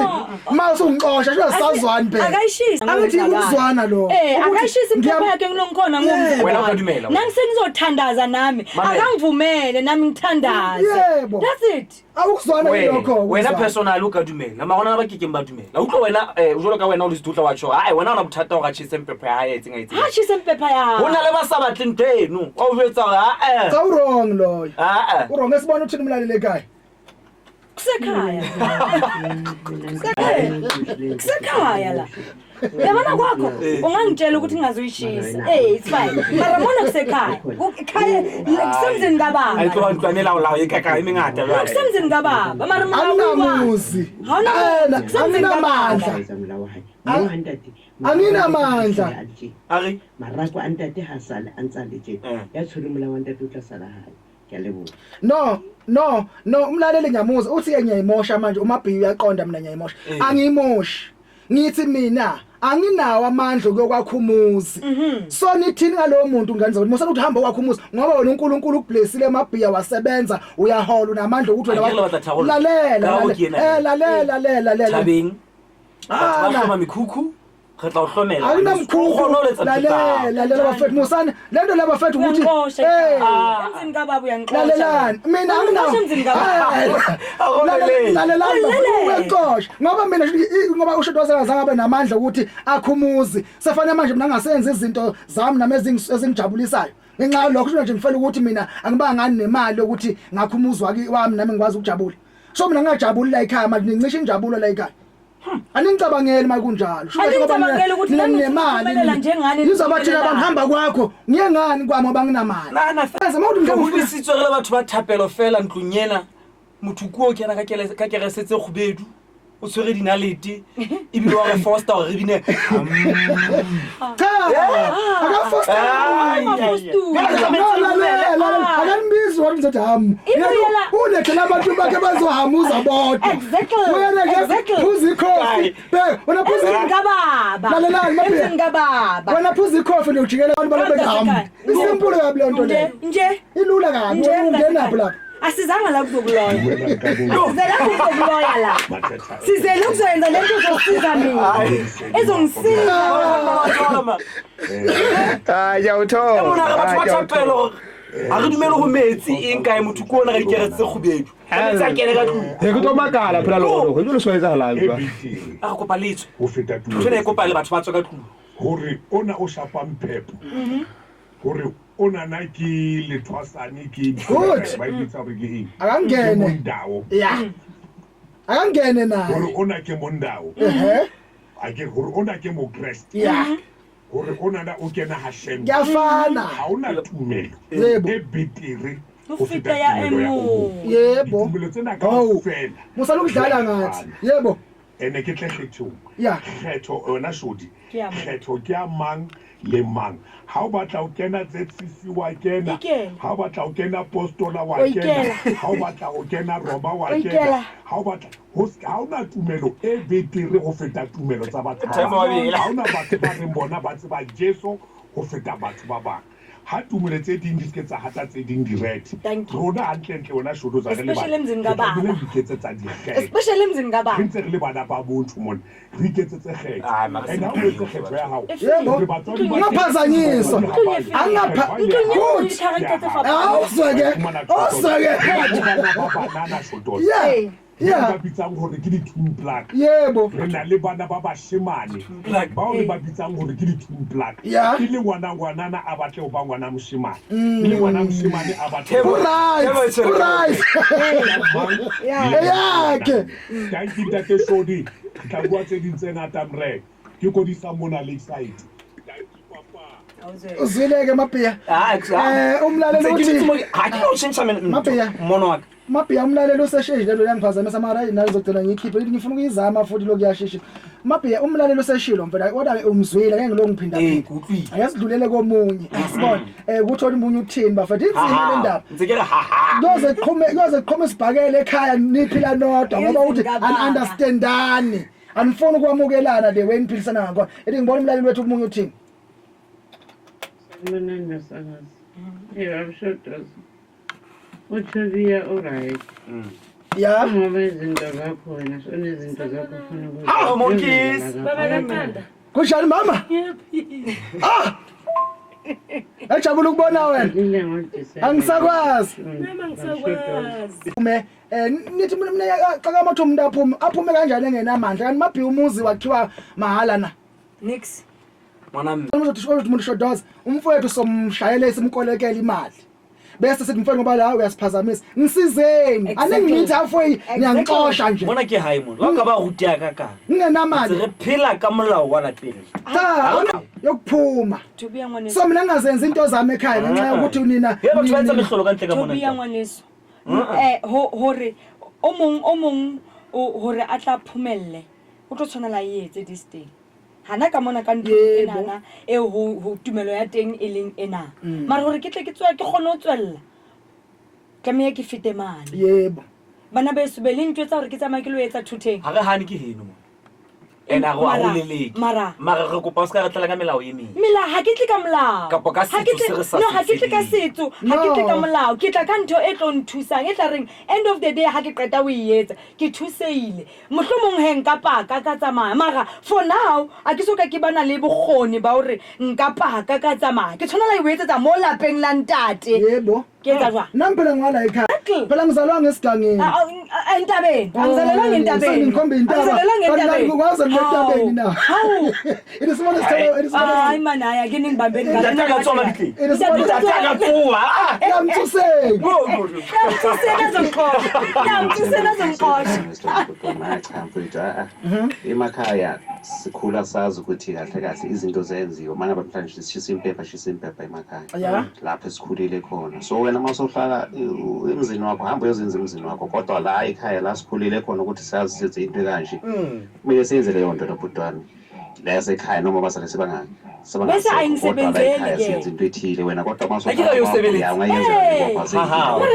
Speaker 1: mase ungixosha sho asazwani phela.
Speaker 2: Akayishisi.
Speaker 1: Angithi ukuzwana lo. Ukuthi
Speaker 2: Akayishisi impepho yakhe ngilongikhona
Speaker 1: Yebo.
Speaker 3: Wena ukadumela wena.
Speaker 2: Nami sengizothandaza nami.
Speaker 3: Mamela.
Speaker 2: Akangivumele nami ngithandaze.
Speaker 1: Yebo.
Speaker 2: That's it.
Speaker 1: Awukuzwana lokho.
Speaker 3: Wena personal o ka dumela, mara gona ba kekeng ba dumela. Utlwa wena, jwalo ka wena o le setutla wa tjho, ai wena o na bothata hore a tjhese mpepho ya hae a etseng a etseng.
Speaker 2: Ha tjhise impepho ya.
Speaker 3: Ho na le ba sa batleng ntho eno, wa o jwetsa hore a-e.
Speaker 1: Cha, wrong loyo.
Speaker 3: A-e.
Speaker 1: Wrong, esibona uthini umlaleli ekhaya.
Speaker 2: Kusekhaya. Kusekhaya la. Yabona kwakho ungangitshela ukuthi ngingazuyishisa. It's fine. Mara mona kusekhaya. Ekhaya kusemzini kababa.
Speaker 3: A e tloha ntlwane laolao e kaka e mengata jwale.
Speaker 2: Kusemzini kababa. Mara mina
Speaker 1: Anginamuzi.
Speaker 2: Hawu, kusemzini kababa.
Speaker 1: Anginamandla. Anginamandla.
Speaker 3: A re
Speaker 7: marako a ntate ha sale a ntse a le tjena. Ya tshwere molao wa ntate o tla sala hae. Ke a leboha.
Speaker 1: No, no, no, umlaleli ngiyamuza uthi ke ngiyayimosha manje uMabhiyi uyaqonda mina ngiyayimosha. Angiyimoshi. Ngithi mina anginawo amandla okuyokwakha umuzi. So nithini ngalowo muntu ngenza ukuthi musana ukuthi hamba ukwakha umuzi ngoba wena uNkulunkulu ukublessile eMabhiya wasebenza uyahola unamandla ukuthi
Speaker 3: Akere le batla tharollo.
Speaker 1: Lalela.
Speaker 3: Karabo ke ena.
Speaker 1: Lalela, lalela, lalela.
Speaker 3: Thabeng. Batho ba
Speaker 1: Ah,
Speaker 3: hloma mekhukhu, re tla o hlomela.
Speaker 1: Akunamkhukhu.
Speaker 3: O kgone ho letsa ntho tsa hao.
Speaker 1: Lalela, lalela bafethu musana. Lento la bafethu ukuthi
Speaker 2: Uyangixosha
Speaker 1: eh
Speaker 2: emzini kababa uyangixosha.
Speaker 1: Lalelani mina
Speaker 2: Uyangixosha emzini kababa.
Speaker 3: Akoleleni.
Speaker 1: Lalelani
Speaker 2: Ulele.
Speaker 1: uyexosha ngoba mina ngoba ushodoza azange abe namandla ukuthi akhumuzi sefana manje mina ngasenza izinto zami nami ezingijabulisayo ngenxa yalokho nje ngifela ukuthi mina angibanga ngani nemali yokuthi ngakhumuzi wami nami ngikwazi ukujabula. So mina ngingajabuli la ekhaya manje nincisha injabulo la ekhaya. Aningicabangeli uma kunjalo. Sho kahle ngoba
Speaker 2: Aningicabangeli ukuthi nami
Speaker 1: nemali.
Speaker 2: ngiphumelela njengani,
Speaker 1: Ngizobathina abantu
Speaker 2: niphumelelayo.
Speaker 1: hamba kwakho ngiye ngani kwami ngoba nginamali.
Speaker 3: Nahana
Speaker 1: Eze uma uthi
Speaker 3: Re
Speaker 1: mhlawumbe
Speaker 3: hodisitswe re le batho ba thapelo fela ntlong ena. Motho ko o kena ka kerese tse kgubedu, o tshwere dinalete, ebile wa re foster hore re bine.
Speaker 1: Cha, akafosta.
Speaker 3: Ai, ai, ai.
Speaker 1: Akanimbizi wathi ngizothi hamu.
Speaker 2: Ibuyela-
Speaker 1: Ulethela abantu bakhe bazohamuza bodwa.
Speaker 2: Exactly,
Speaker 1: Wena nje
Speaker 2: exactly.
Speaker 1: phuza ikhofi. Bheka, wena phuza
Speaker 2: Emzini kababa.
Speaker 1: Lalelani, Mabhiya.
Speaker 2: Emzini kababa.
Speaker 1: Wena phuza ikhofi nje ujikela abantu balobe hamu. Isimpulu kabi le nto
Speaker 2: Nje
Speaker 1: le.
Speaker 2: nje.
Speaker 1: Ilula kabi,
Speaker 2: Nje
Speaker 1: wena ungenaphi lapha?
Speaker 2: Asizanga la kuzokuloya. Asizela kuzokuloya la. Sizele ukuzoyenza lento ezosiza mina. Ezongisiza.
Speaker 8: Ah, ngiyawuthola.
Speaker 3: Mona re batho
Speaker 8: Ah,
Speaker 3: ba
Speaker 8: ngiyawuthola.
Speaker 3: thapelo ha re dumele ho metsi eng kae motho ko ona ka dikerese tse kgubedu. Tshwanetse a kene ka tlung.
Speaker 8: He ke tlo makala phela le hore ho jwale so etsahalang jwale.
Speaker 3: A re kopa letswe.
Speaker 5: Ho feta
Speaker 3: Ntho ena e kopa le batho ba tswe ka tlung.
Speaker 5: Hore ona o shapang phepo. Hore ona na ke lethwasane ke
Speaker 1: Good.
Speaker 5: ba e bitsa hore ke eng?
Speaker 1: Akangene.
Speaker 5: Ke mondao.
Speaker 1: Ya. Akangene naye.
Speaker 5: Hore ona ke mondao.
Speaker 1: Ehhe.
Speaker 5: A ke hore ona ke mokreste.
Speaker 1: Ya.
Speaker 5: Hore ona na o kena Hashem.
Speaker 1: Kuyafana.
Speaker 5: Ha ona tumelo
Speaker 1: Yebo.
Speaker 5: e betere
Speaker 2: Ho feta ya
Speaker 5: tumelo
Speaker 2: e
Speaker 5: o
Speaker 2: mong.
Speaker 5: mong.
Speaker 1: Yebo.
Speaker 5: Ditumelo tsena
Speaker 1: Hawu.
Speaker 5: kaofela.
Speaker 1: Musala ukudlala ngathi. Yebo.
Speaker 5: Ene ke tle kgethong.
Speaker 1: Ya.
Speaker 5: Kgetho yona Shodi.
Speaker 2: Ke ya mang?
Speaker 5: Kgetho ke ya mang le mang. Ha o batla ho kena ZCC wa kena.
Speaker 2: Ikela.
Speaker 5: Ha o batla ho kena Postola wa
Speaker 2: O
Speaker 5: kena.
Speaker 2: ikela.
Speaker 5: Ha o batla ho kena Roma wa
Speaker 2: O
Speaker 5: kena.
Speaker 2: ikela.
Speaker 5: Ha o batla ho ha ona tumelo e betere ho feta tumelo tsa batho ba
Speaker 3: Thema wa
Speaker 5: bang.
Speaker 3: bela.
Speaker 5: Ha hona batho ba reng bona ba tseba Jesu ho feta batho ba bang. Ha tumelo tse ding di se ke tsa hata tse ding direct.
Speaker 2: Thank you.
Speaker 5: Rona hantlentle wena Shodo tsa re le
Speaker 2: Especially
Speaker 5: bana.
Speaker 2: emzini
Speaker 5: Re
Speaker 2: kababa.
Speaker 5: tlamehile ho iketsetsa dikgetho.
Speaker 2: Especially emzini kababa.
Speaker 5: Re ntse re le bana ba botho mona, re iketsetse kgetho.
Speaker 3: Ai, mara
Speaker 5: And ha o etse kgetho ya hao,
Speaker 1: Yebo.
Speaker 5: hore batswadi ba teng-
Speaker 1: Ungaphazanyiswa. Angapha.
Speaker 2: Ntlong e
Speaker 1: Good.
Speaker 2: di-character tse fapaneng.
Speaker 1: Awuzweke. Awuzweke.
Speaker 5: Bana ba banana Shodo.
Speaker 1: Yeah.
Speaker 5: Yeah. Ba bitsang hore ke di-twin plug.
Speaker 1: Yebo.
Speaker 5: Re na le bana ba bashemane
Speaker 3: Plug.
Speaker 5: bao re ba bitsang hore ke di-twin plug.
Speaker 1: Yeah.
Speaker 5: E le ngwana ngwanana a batle ho ba ngwana moshemane. E le ngwana moshemane a batle ho
Speaker 1: Ku right. Ku right. Eyakhe.
Speaker 5: Thank you, Ntate Shodi. Re tla bua tse ding tse ngata mre. Ke kodisa mona Lakeside. Thank you, papa.
Speaker 1: Uzwileke Mabhiya.
Speaker 3: Ah,
Speaker 1: Umlaleli
Speaker 3: Ntse ke
Speaker 1: uthi
Speaker 3: dutse mo- ha ke no tjhentjha
Speaker 1: Mabhiya.
Speaker 3: mmono wa ka.
Speaker 1: Mabhiya umlaleli usesheshile lento yangiphazamisa mara nayo ngizogcina ngiyikhiphe ngifuna ukuyizama futhi lokhu yashesha. Mabhiya umlaleli useshilo mfana kodwa umzwile ngeke ngilokhu ngiphinda phinda. Ake sidlulele komunye asibone ukuthi omunye uthini bafethu inzima le ndaba.
Speaker 3: Ntse ke re ha ha.
Speaker 1: Kuyoze kuqhume isibhakele ekhaya niphila nodwa ngoba uthi un-understandani anifuni ukwamukelana the way niphilisana ngakhona. Ethi ngibona umlaleli wethu omunye uthini.
Speaker 4: Sanibonani basakazi. Yebo, abushodoza. UTobiya u-right. Ngoba izinto zakho wena sonezinto zakho ufuna ukuzenza.
Speaker 3: Hawu, Monkisi.
Speaker 2: Baba kaQanda.
Speaker 1: Kunjani mama? Ah! Ejabula ukubona wena.
Speaker 4: Ngile ngoDisemba.
Speaker 1: Angisakwazi.
Speaker 2: Nami angisakwazi.
Speaker 1: Ume nithi mina mina xa kamathi umuntu aphume aphume kanjani engenamandla kanti mabhiya umuzi wakhiwa mahala na.
Speaker 2: Nix.
Speaker 3: Ngwana mme.
Speaker 1: Uzothi uthi umuntu shodoza umfowethu somshayele simkolekela imali. Bese sithi mfowethu ngoba la uyasiphazamisa. Ngisizeni. Aningithi halfway niyangixosha nje.
Speaker 3: Mona ke hae mona. La ka ba rutea ka ka.
Speaker 1: Ngingenamali.
Speaker 3: Re phela ka molao wa lapeng.
Speaker 1: Cha, yokuphuma.
Speaker 2: Tobiya ngwaneso.
Speaker 1: So mina ngingazenzi into zami ekhaya ngenxa yokuthi nina
Speaker 3: He batho ba etsa mehlolo ka ntle ka mona.
Speaker 2: Tobiya ngwaneso. Hore o mong hore a tla phumelle. O tlo tshwanela e etse this thing. Hana ka mona ka ntlo enana e ho tumelo ya teng e leng ena. Mara hore ke tle ke tswa ke kgone ho tswella. Tlameha ke fete mane.
Speaker 1: Yebo.
Speaker 2: Bana beso be le ntjwetsa hore ke tsamaye ke lo etsa thoteng.
Speaker 3: Ha re hane ke heno mona. Ena go a
Speaker 2: Mara-
Speaker 3: go leleke.
Speaker 2: mara-
Speaker 3: Mara re kopa o ska re tlela ka melao e meng.
Speaker 2: Mela ha ke tle ka molao.
Speaker 3: Kapa ka
Speaker 2: Ha ke
Speaker 3: setso se re sa
Speaker 2: No,
Speaker 3: se
Speaker 2: ha ke tle ka
Speaker 3: tsebeng.
Speaker 2: setso, ha ke tle ka
Speaker 1: No.
Speaker 2: molao. Ke tla ka ntho e tlo nthusang, e tla reng end of the day ha ke qeta ho e etsa, ke thusehile. Mohlomong he nka paka ka tsamaya, mara for now a ke soka ke bana le bokgoni ba hore nka paka ka tsamaya. Ke tshwanela ho etsetsa mo lapeng la ntate.
Speaker 1: Yebo.
Speaker 2: Ke etsa jwang?
Speaker 1: Nami phela ngwala ekhaya.
Speaker 2: Exactly.
Speaker 1: Phela ngizalwa ngesigangeni.
Speaker 2: Ah, ah, entabeni. Angizalelwanga entabeni.
Speaker 1: Sengikhomba intaba.
Speaker 2: Angizalelwanga entabeni.
Speaker 1: Ngikwazi entabeni na.
Speaker 2: Hawu.
Speaker 1: Inisibona sithelo inisibona.
Speaker 2: Hayi man, hayi ake ningibambeni kahle.
Speaker 3: Ntate ka tsoa mabitleng.
Speaker 1: Inisibona
Speaker 3: Ntate ka tsoa. Ah.
Speaker 1: Yamthuseni.
Speaker 2: Yamthuseni azongixosha. Yamthuseni azongixosha.
Speaker 9: Cha mfowethu, a emakhaya sikhula sazi ukuthi kahle kahle izinto zenziwe mana namhlanje sishisa impepha shisa impepha emakhaya lapho esikhulile khona. So wena uma usohlala emzini wakho hamba uyozenza emzini wakho, kodwa la ekhaya la sikhulile khona ukuthi sazi senze into ekanje, kumele senze leyo nto nobhuti wami la yasekhaya noma abazali sebangaki.
Speaker 2: Bese ayingisebenzeli ke.
Speaker 9: Senze into ethile wena kodwa uma
Speaker 3: Ha ke ka yo sebeletsa.
Speaker 9: ungayenza.
Speaker 2: Hey. Mara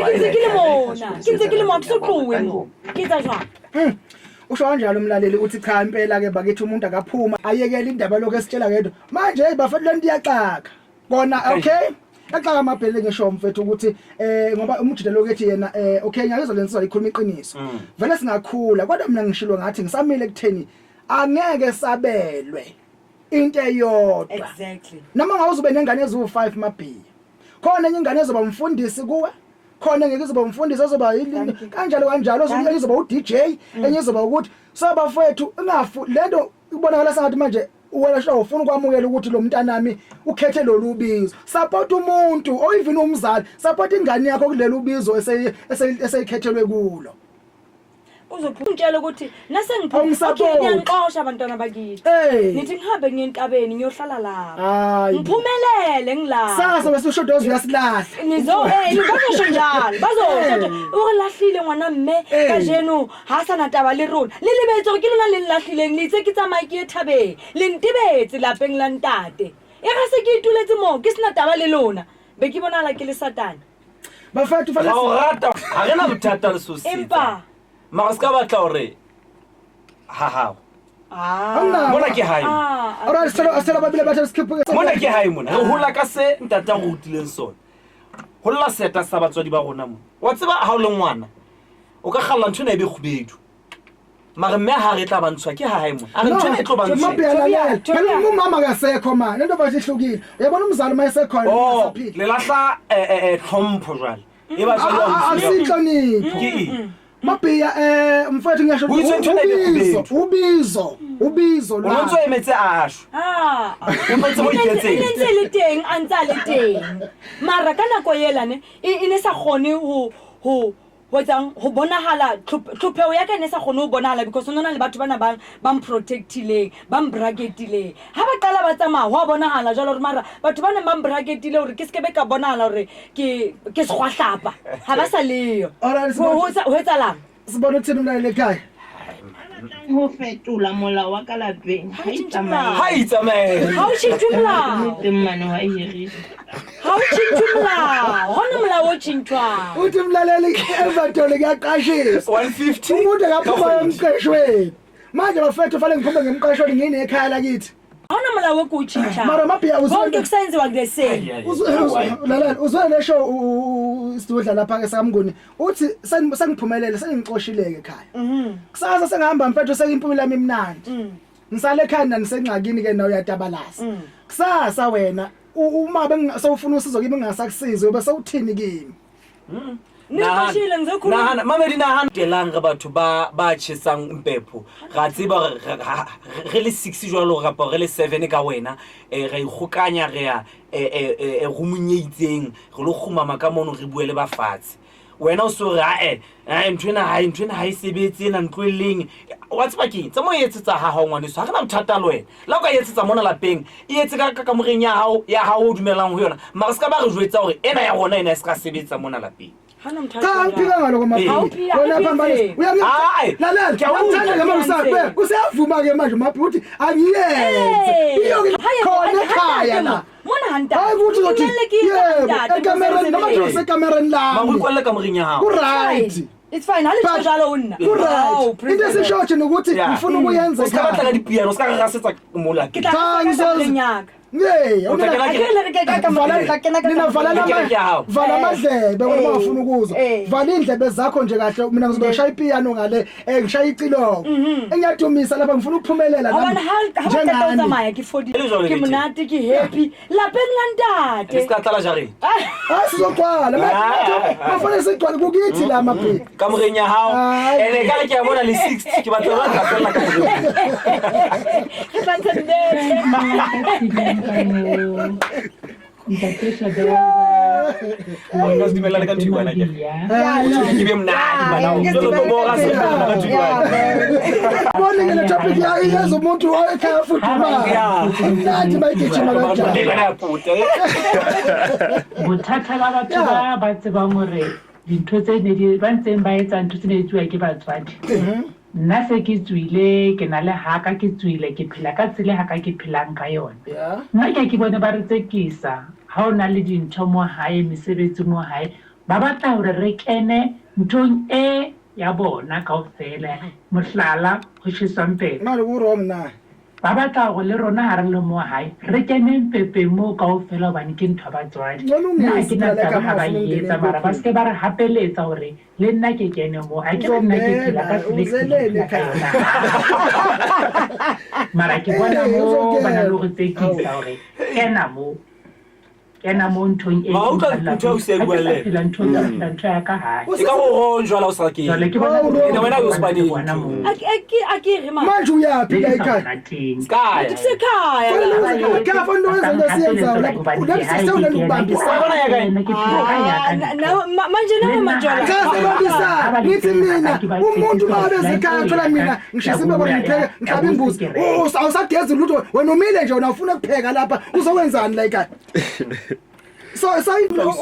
Speaker 2: ke ntse ke le mona. Ke ntse ke le mona ke so tlohe mo. Ke etsa jwang?
Speaker 1: Usho kanjalo umlaleli uthi cha impela ke bakithi umuntu akaphuma ayekele indaba lokho esitshela ngedwa. Manje hey bafethu lento iyaxaka. Kona okay? Yaxaka amabhele ngisho mfethu ukuthi ngoba umjida lokho ethi yena okay ngiyazwa lensizwa ikhuluma iqiniso. Vele singakhula kodwa mina ngishilo ngathi ngisamile kutheni angeke sabelwe into eyodwa. Noma ngawuzobe nengane eziwu5 mabhiya. Khona enye ingane ezoba umfundisi kuwe. Khona ngeke izoba umfundisi ozoba yini kanjalo kanjalo ozoba izoba uDJ enye izoba ukuthi so bafethu ingafu lento ibonakala sengathi manje wena sho ufuna ukwamukela ukuthi lo mntanami ukhethe lolu bizo. Support umuntu or even umzali, support ingane yakho kulelu bizo eseyikhethelwe kulo.
Speaker 2: Uzophuma ukuthi nase
Speaker 1: Awungisupport.
Speaker 2: Okay, ngiyanixosha abantwana bakithi.
Speaker 1: Hey.
Speaker 2: Ngithi ngihambe ngiye entabeni ngiyohlala lapho.
Speaker 1: Hayi.
Speaker 2: Ngiphumelele ngilapho.
Speaker 1: Sasa bese ushodoza uyasilahla.
Speaker 2: Nizo bazosho njalo bazosho nje o re lahlile ngwana mme kajeno ha sa na taba le rona le lebetse gore ke lona le nlahlileng le itse ke tsamaye ke ye thabeng le ntebetse lapeng la ntate e ga se ke ituletse moo ke sena taba le lona be ke bonala ke le satane.
Speaker 1: Bafethu
Speaker 3: Ra o rata. Ha re na bothata le so se.
Speaker 2: Empa
Speaker 3: Mara se ka batla hore ha hao.
Speaker 2: Ah.
Speaker 3: Mona ke hae.
Speaker 1: Alright, sithelo babile bathe sikhiphuke.
Speaker 3: Mona ke hae mona. Re hola ka se ntate a re rutileng sona. Ho lla seta sa batswadi ba rona mo. Wa tseba ha o le ngwana o ka kgalla ntho ena e be kgubedu. Mara mme ha re tla ba ntshwa ke ha hae mona. A re ntho ena e tlo ba ntshwa.
Speaker 1: Mabhiya phela umama akasekho manje lento bathi ihlukile uyabona umzali uma esekhona
Speaker 3: Oh,
Speaker 1: usaphila.
Speaker 3: le lahla tlhompho jwale. E ba jwale wa
Speaker 1: Asihlonipho.
Speaker 3: Ke eng?
Speaker 1: Mabhiya mfowethu ngiyasho
Speaker 3: O itse ntho ena e be
Speaker 1: ubizo
Speaker 3: kgubedu.
Speaker 1: ubizo ubizo
Speaker 3: O no ntso emetse a shwe.
Speaker 2: Ah.
Speaker 3: O ntse o iketseng.
Speaker 2: E ne ntse le teng a ntse a le teng mara ka nako elane e ne sa kgone ho ho ho etsang ho bonahala tlhopheho ya ka e ne sa kgone ho bonahala because ho no na le batho bana ba ba mprotectileng, ba mbracketileng. Ha ba qala ba tsamaya ho a bonahala jwale hore mara batho ba neng ba mbracketile hore ke se ke be ka bonahala hore ke ke sekgwahlapa ha ba sa leyo.
Speaker 1: Alright,
Speaker 2: Ho etsahalang?
Speaker 1: Sibona uthini umlaleli ekhaya?
Speaker 4: Ho fetola molao wa ka lapeng ha e tsamaye.
Speaker 3: Ha e tsamaye.
Speaker 2: Ha o tjhentjhe molao.
Speaker 4: Teng mane wa hirisa.
Speaker 2: Ha o tjhentjhe molao. Hona molao o tjhentjhwang.
Speaker 1: Uthi umlaleli Everton kuyaqashisa.
Speaker 3: 150.
Speaker 1: Umuntu akaphuma emqeshweni. Manje bafethu fanele ngiphume ngemqeshweni nginekhaya lakithi.
Speaker 2: Ha hona molao o ke o tjhentjhang.
Speaker 1: Mara Mabhiya
Speaker 2: Konke kusayenziwa the same.
Speaker 1: Lalela uzwe le show isidudla lapha ke sakamnguni uthi sengiphumelele sengixoshileke ekhaya. Kusasa sengihamba mfethu sekimpumela yami imnandi. Ngisale ekhaya nanisengxakini ke nawe uyatabalaza. Kusasa wena uma sewufuna usizo kimi ngingasakusizi ube sewuthini kimi?
Speaker 2: Nixoshile ngizokhuluma.
Speaker 3: Nahana mamedi nahana telang re batho ba ba tjhesang mpepho ra tseba re le 6 jwalo kapa re le 7 ka wena re ikgokanya re ya roomong e itseng re lo kgumama ka mono re bue le bafatshe wena o so re ae nthwena ha e sebetse ena ntlo e leng wa tseba keng tsa mo etsetsa ha hao ngwaneso ha re na bothata le wena la o ka etsetsa mona lapeng e etse ka kamoreng ya hao o dumelang ho yona mara se ka ba re jwetsa hore ena ya rona ena e se ka sebetsa mona lapeng.
Speaker 1: Cha ngiphika ngaloko Mabhiya. Wena phambane. Uyangitshela. Lalela, ngiyamthanda noma usayavuma ke manje Mabhiya uthi angiyenze. Iyo khona ekhaya la.
Speaker 2: Mona hanta.
Speaker 1: Hayi ukuthi uzothi yebo ekamereni noma nje usekamereni lami.
Speaker 3: Makuqwele kamereng ya hao.
Speaker 1: Ku right.
Speaker 2: It's fine. Ha le tjho ho nna.
Speaker 1: Ku right. Into esisho nje ukuthi ngifuna ukuyenza.
Speaker 3: O ska batla ka dipiano, o ska re rasetsa mola.
Speaker 2: Ke tla ka nyaka.
Speaker 1: Hey, vala amadlebe wena ungafuna ukuzwa. Vala indlebe zakho nje kahle mina ngizoshaya ipiano ngale ngishaya icilongo. Engiyadumisa lapha ngifuna ukuphumelela
Speaker 2: nami. Njengani tsamaya ke fodile ke monate ke happy lapeng la ntate.
Speaker 3: Ska tlala jare.
Speaker 1: Ah sizogcwala mafane sigcwale kukithi la Mabhiya.
Speaker 3: Kamoreng ya hao. Ene ka ke a bona le 6 ke batla ba tla ka kamoreng.
Speaker 2: Ke tla ntse.
Speaker 10: Ntate Shadova.
Speaker 3: O dumela ka ntho ke. Ke be mnandi bana. O tlo bora se ka ntho
Speaker 1: Bona ke le topic ya iyezo umuntu ekhaya fudumala. Mnandi bayigijima kanjani.
Speaker 10: Bothata ba batho ba ba tsebang hore dintho tse ne di ba ntseng ba etsa ntho tse ne di tsuwa ke batswadi. Nna se ke tswile ke na le haka ke tswile ke phela ka tsela haka ke phelang ka yona. Nna ke ke bone ba re tsekisa ha o na le dintho mo hae mesebetsi mo hae ba batla hore re kene nthong e ya bona kaofela mohlala ho tjheswa mpepe.
Speaker 1: Mare o wrong na.
Speaker 10: Ba batla hore le rona ha re le mo hae re kene mpepe mo kaofela hobane ke ntho ba batswadi. Nna ke na taba ha ba etsa mara ba se ba re hapeletsa hore le nna ke kene mo a ke nna ke phela ka tsela ka yona. Mara ke bona mo ba na le hore tsekisa hore kena mo nthong e phela ntho ya ka hae.
Speaker 3: E ka go wrong jwala o sa ke. Ene wena o spane.
Speaker 2: A ke re
Speaker 1: manje uyaphi la ekhaya?
Speaker 3: Sky.
Speaker 2: Kusekhaya.
Speaker 1: Ke funa ukwenza into esiyenzayo la. Unesisewule ukubambisa.
Speaker 2: Manje nawe Majola.
Speaker 1: Cha sebambisa. Ngithi mina umuntu mabe esekhaya thola mina ngishisa impepho ngipheke ngihlabe imbuzi. Awusagezi lutho wena umile nje wena ufuna ukupheka lapha uzokwenzani la ekhaya? So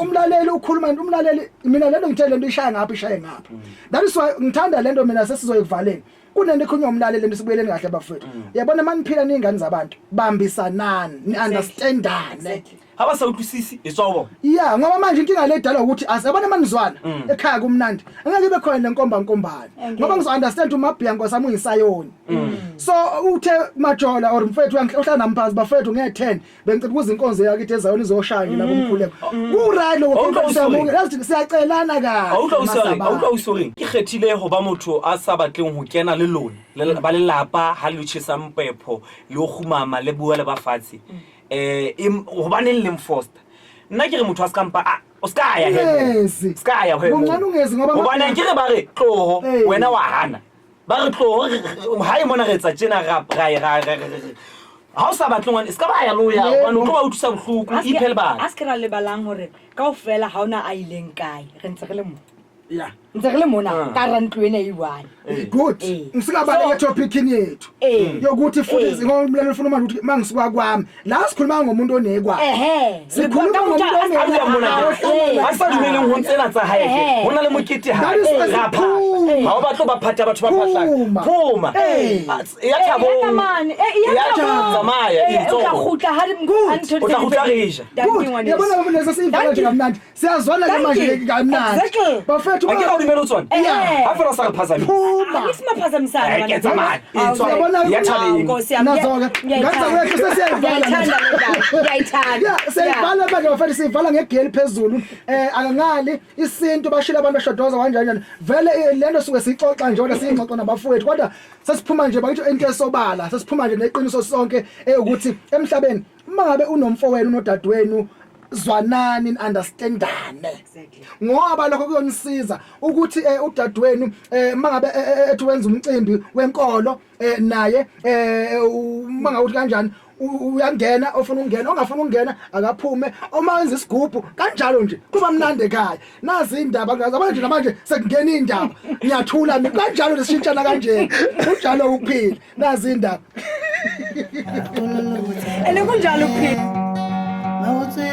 Speaker 1: umlaleli ukhuluma umlaleli mina lento ngitshela lento ishaya ngapha ishaye ngapha. That is why ngithanda lento mina sesizoyivaleni. Kunento ekhulunywa umlaleli lento sibuyeleni kahle bafethu. Uyabona maniphila nezingane zabantu bambisanani ni understandane.
Speaker 3: Ha ba sa utlwisisi e tswa bona.
Speaker 1: Yeah ngoba manje inkinga le idalwa ukuthi asiyabona manizwana ekhaya kumnandi. Angeke ibe khona lenkomba nkombane. Ngoba ngizo understand uMabhiya nkosami uyisayoni. So uthe Majola or mfethu uhlala namphazi bafethu nge10 bengicela ukuza inkonzo yakithi ezayona izoshaya nje lapho umkhuleko. Ku right lokho siyamuka siyacelana kahle.
Speaker 3: Awutlwa usori ke kgethile ho ba motho a sa batleng ho kena le lona ba lelapa ha le tjhesa mpepho le ho kgumama le bua le bafatshe. Hobaneng le mfosta nna ke re motho a se kampa o ska ya he ska ya he
Speaker 1: ngcono ungezi ngoba
Speaker 3: hobaneng ke re ba re tloho wena wa hana ba re tloho ha e mona re etsa tjena ra ha o sa batle ngwana ska ba ya lo ya hobane o tlo ba utlwisa bohloko iphele bana
Speaker 2: A se ke ra lebalang hore kaofela ha ona a ileng kae re ntse re le mo.
Speaker 1: Yeah.
Speaker 2: Ntse re le mona ka ra ntlo ena e one.
Speaker 1: Good. Ngisingabaleka etopicini yethu yokuthi futhi ngomlelo ufuna manje ukuthi mangisuka kwami la sikhuluma ngomuntu onekwa. Sikhuluma ngomuntu onekwa.
Speaker 3: Ha sa dumeleng ho ntsena tsa hae ke. Ho na le mokete hae. Ra phahla. Ha o batlo ba phata batho ba phahlang. Phuma. Ya thabo. Ya tsamaya
Speaker 2: O tla kgutla ha ntho
Speaker 3: O tla kgutla re ja.
Speaker 1: Yabona lesa siyivala nje kamnandi. Siyazwana ke manje kamnandi. Bafethu
Speaker 3: A ke ra o dumela o tsone. Ha fela sa re phazamisa.
Speaker 1: Phuma.
Speaker 2: Isimaphazamisana.
Speaker 3: Ke tsamaya.
Speaker 1: Uyabona
Speaker 3: Ya thabeng.
Speaker 2: Nkosi yami.
Speaker 1: Nazo-ke. Ngathi kwethu sesiyayivala.
Speaker 2: Ngiyayithanda le ndaba. Ngiyayithanda.
Speaker 1: Yeah, siyivala manje bafethu siyivala ngegeli phezulu. Akangali isintu bashila abantu beshodoza kanjani njani. Vele lento suke siyixoxa nje kodwa siyingxoxo nabafowethu kodwa sesiphuma nje bakithi into esobala, sesiphuma nje neqiniso sonke ukuthi emhlabeni uma ngabe unomfowenu unodadewenu zwanani understandane. Ngoba lokho kuyonisiza ukuthi udadewenu mangabe ethi wenza umcimbi wenkolo naye mangabe kanjani uyangena ofuna ukungena ongafuna ukungena akaphume uma wenza isigubhu kanjalo nje kuba mnandi ekhaya. Nazi indaba ngazi manje namanje sekungena indaba ngiyathula mina kanjalo lesishintshana kanje kunjalo ukuphila. Nazi indaba
Speaker 2: Ene kunjalo ukuphila.
Speaker 11: Mawutse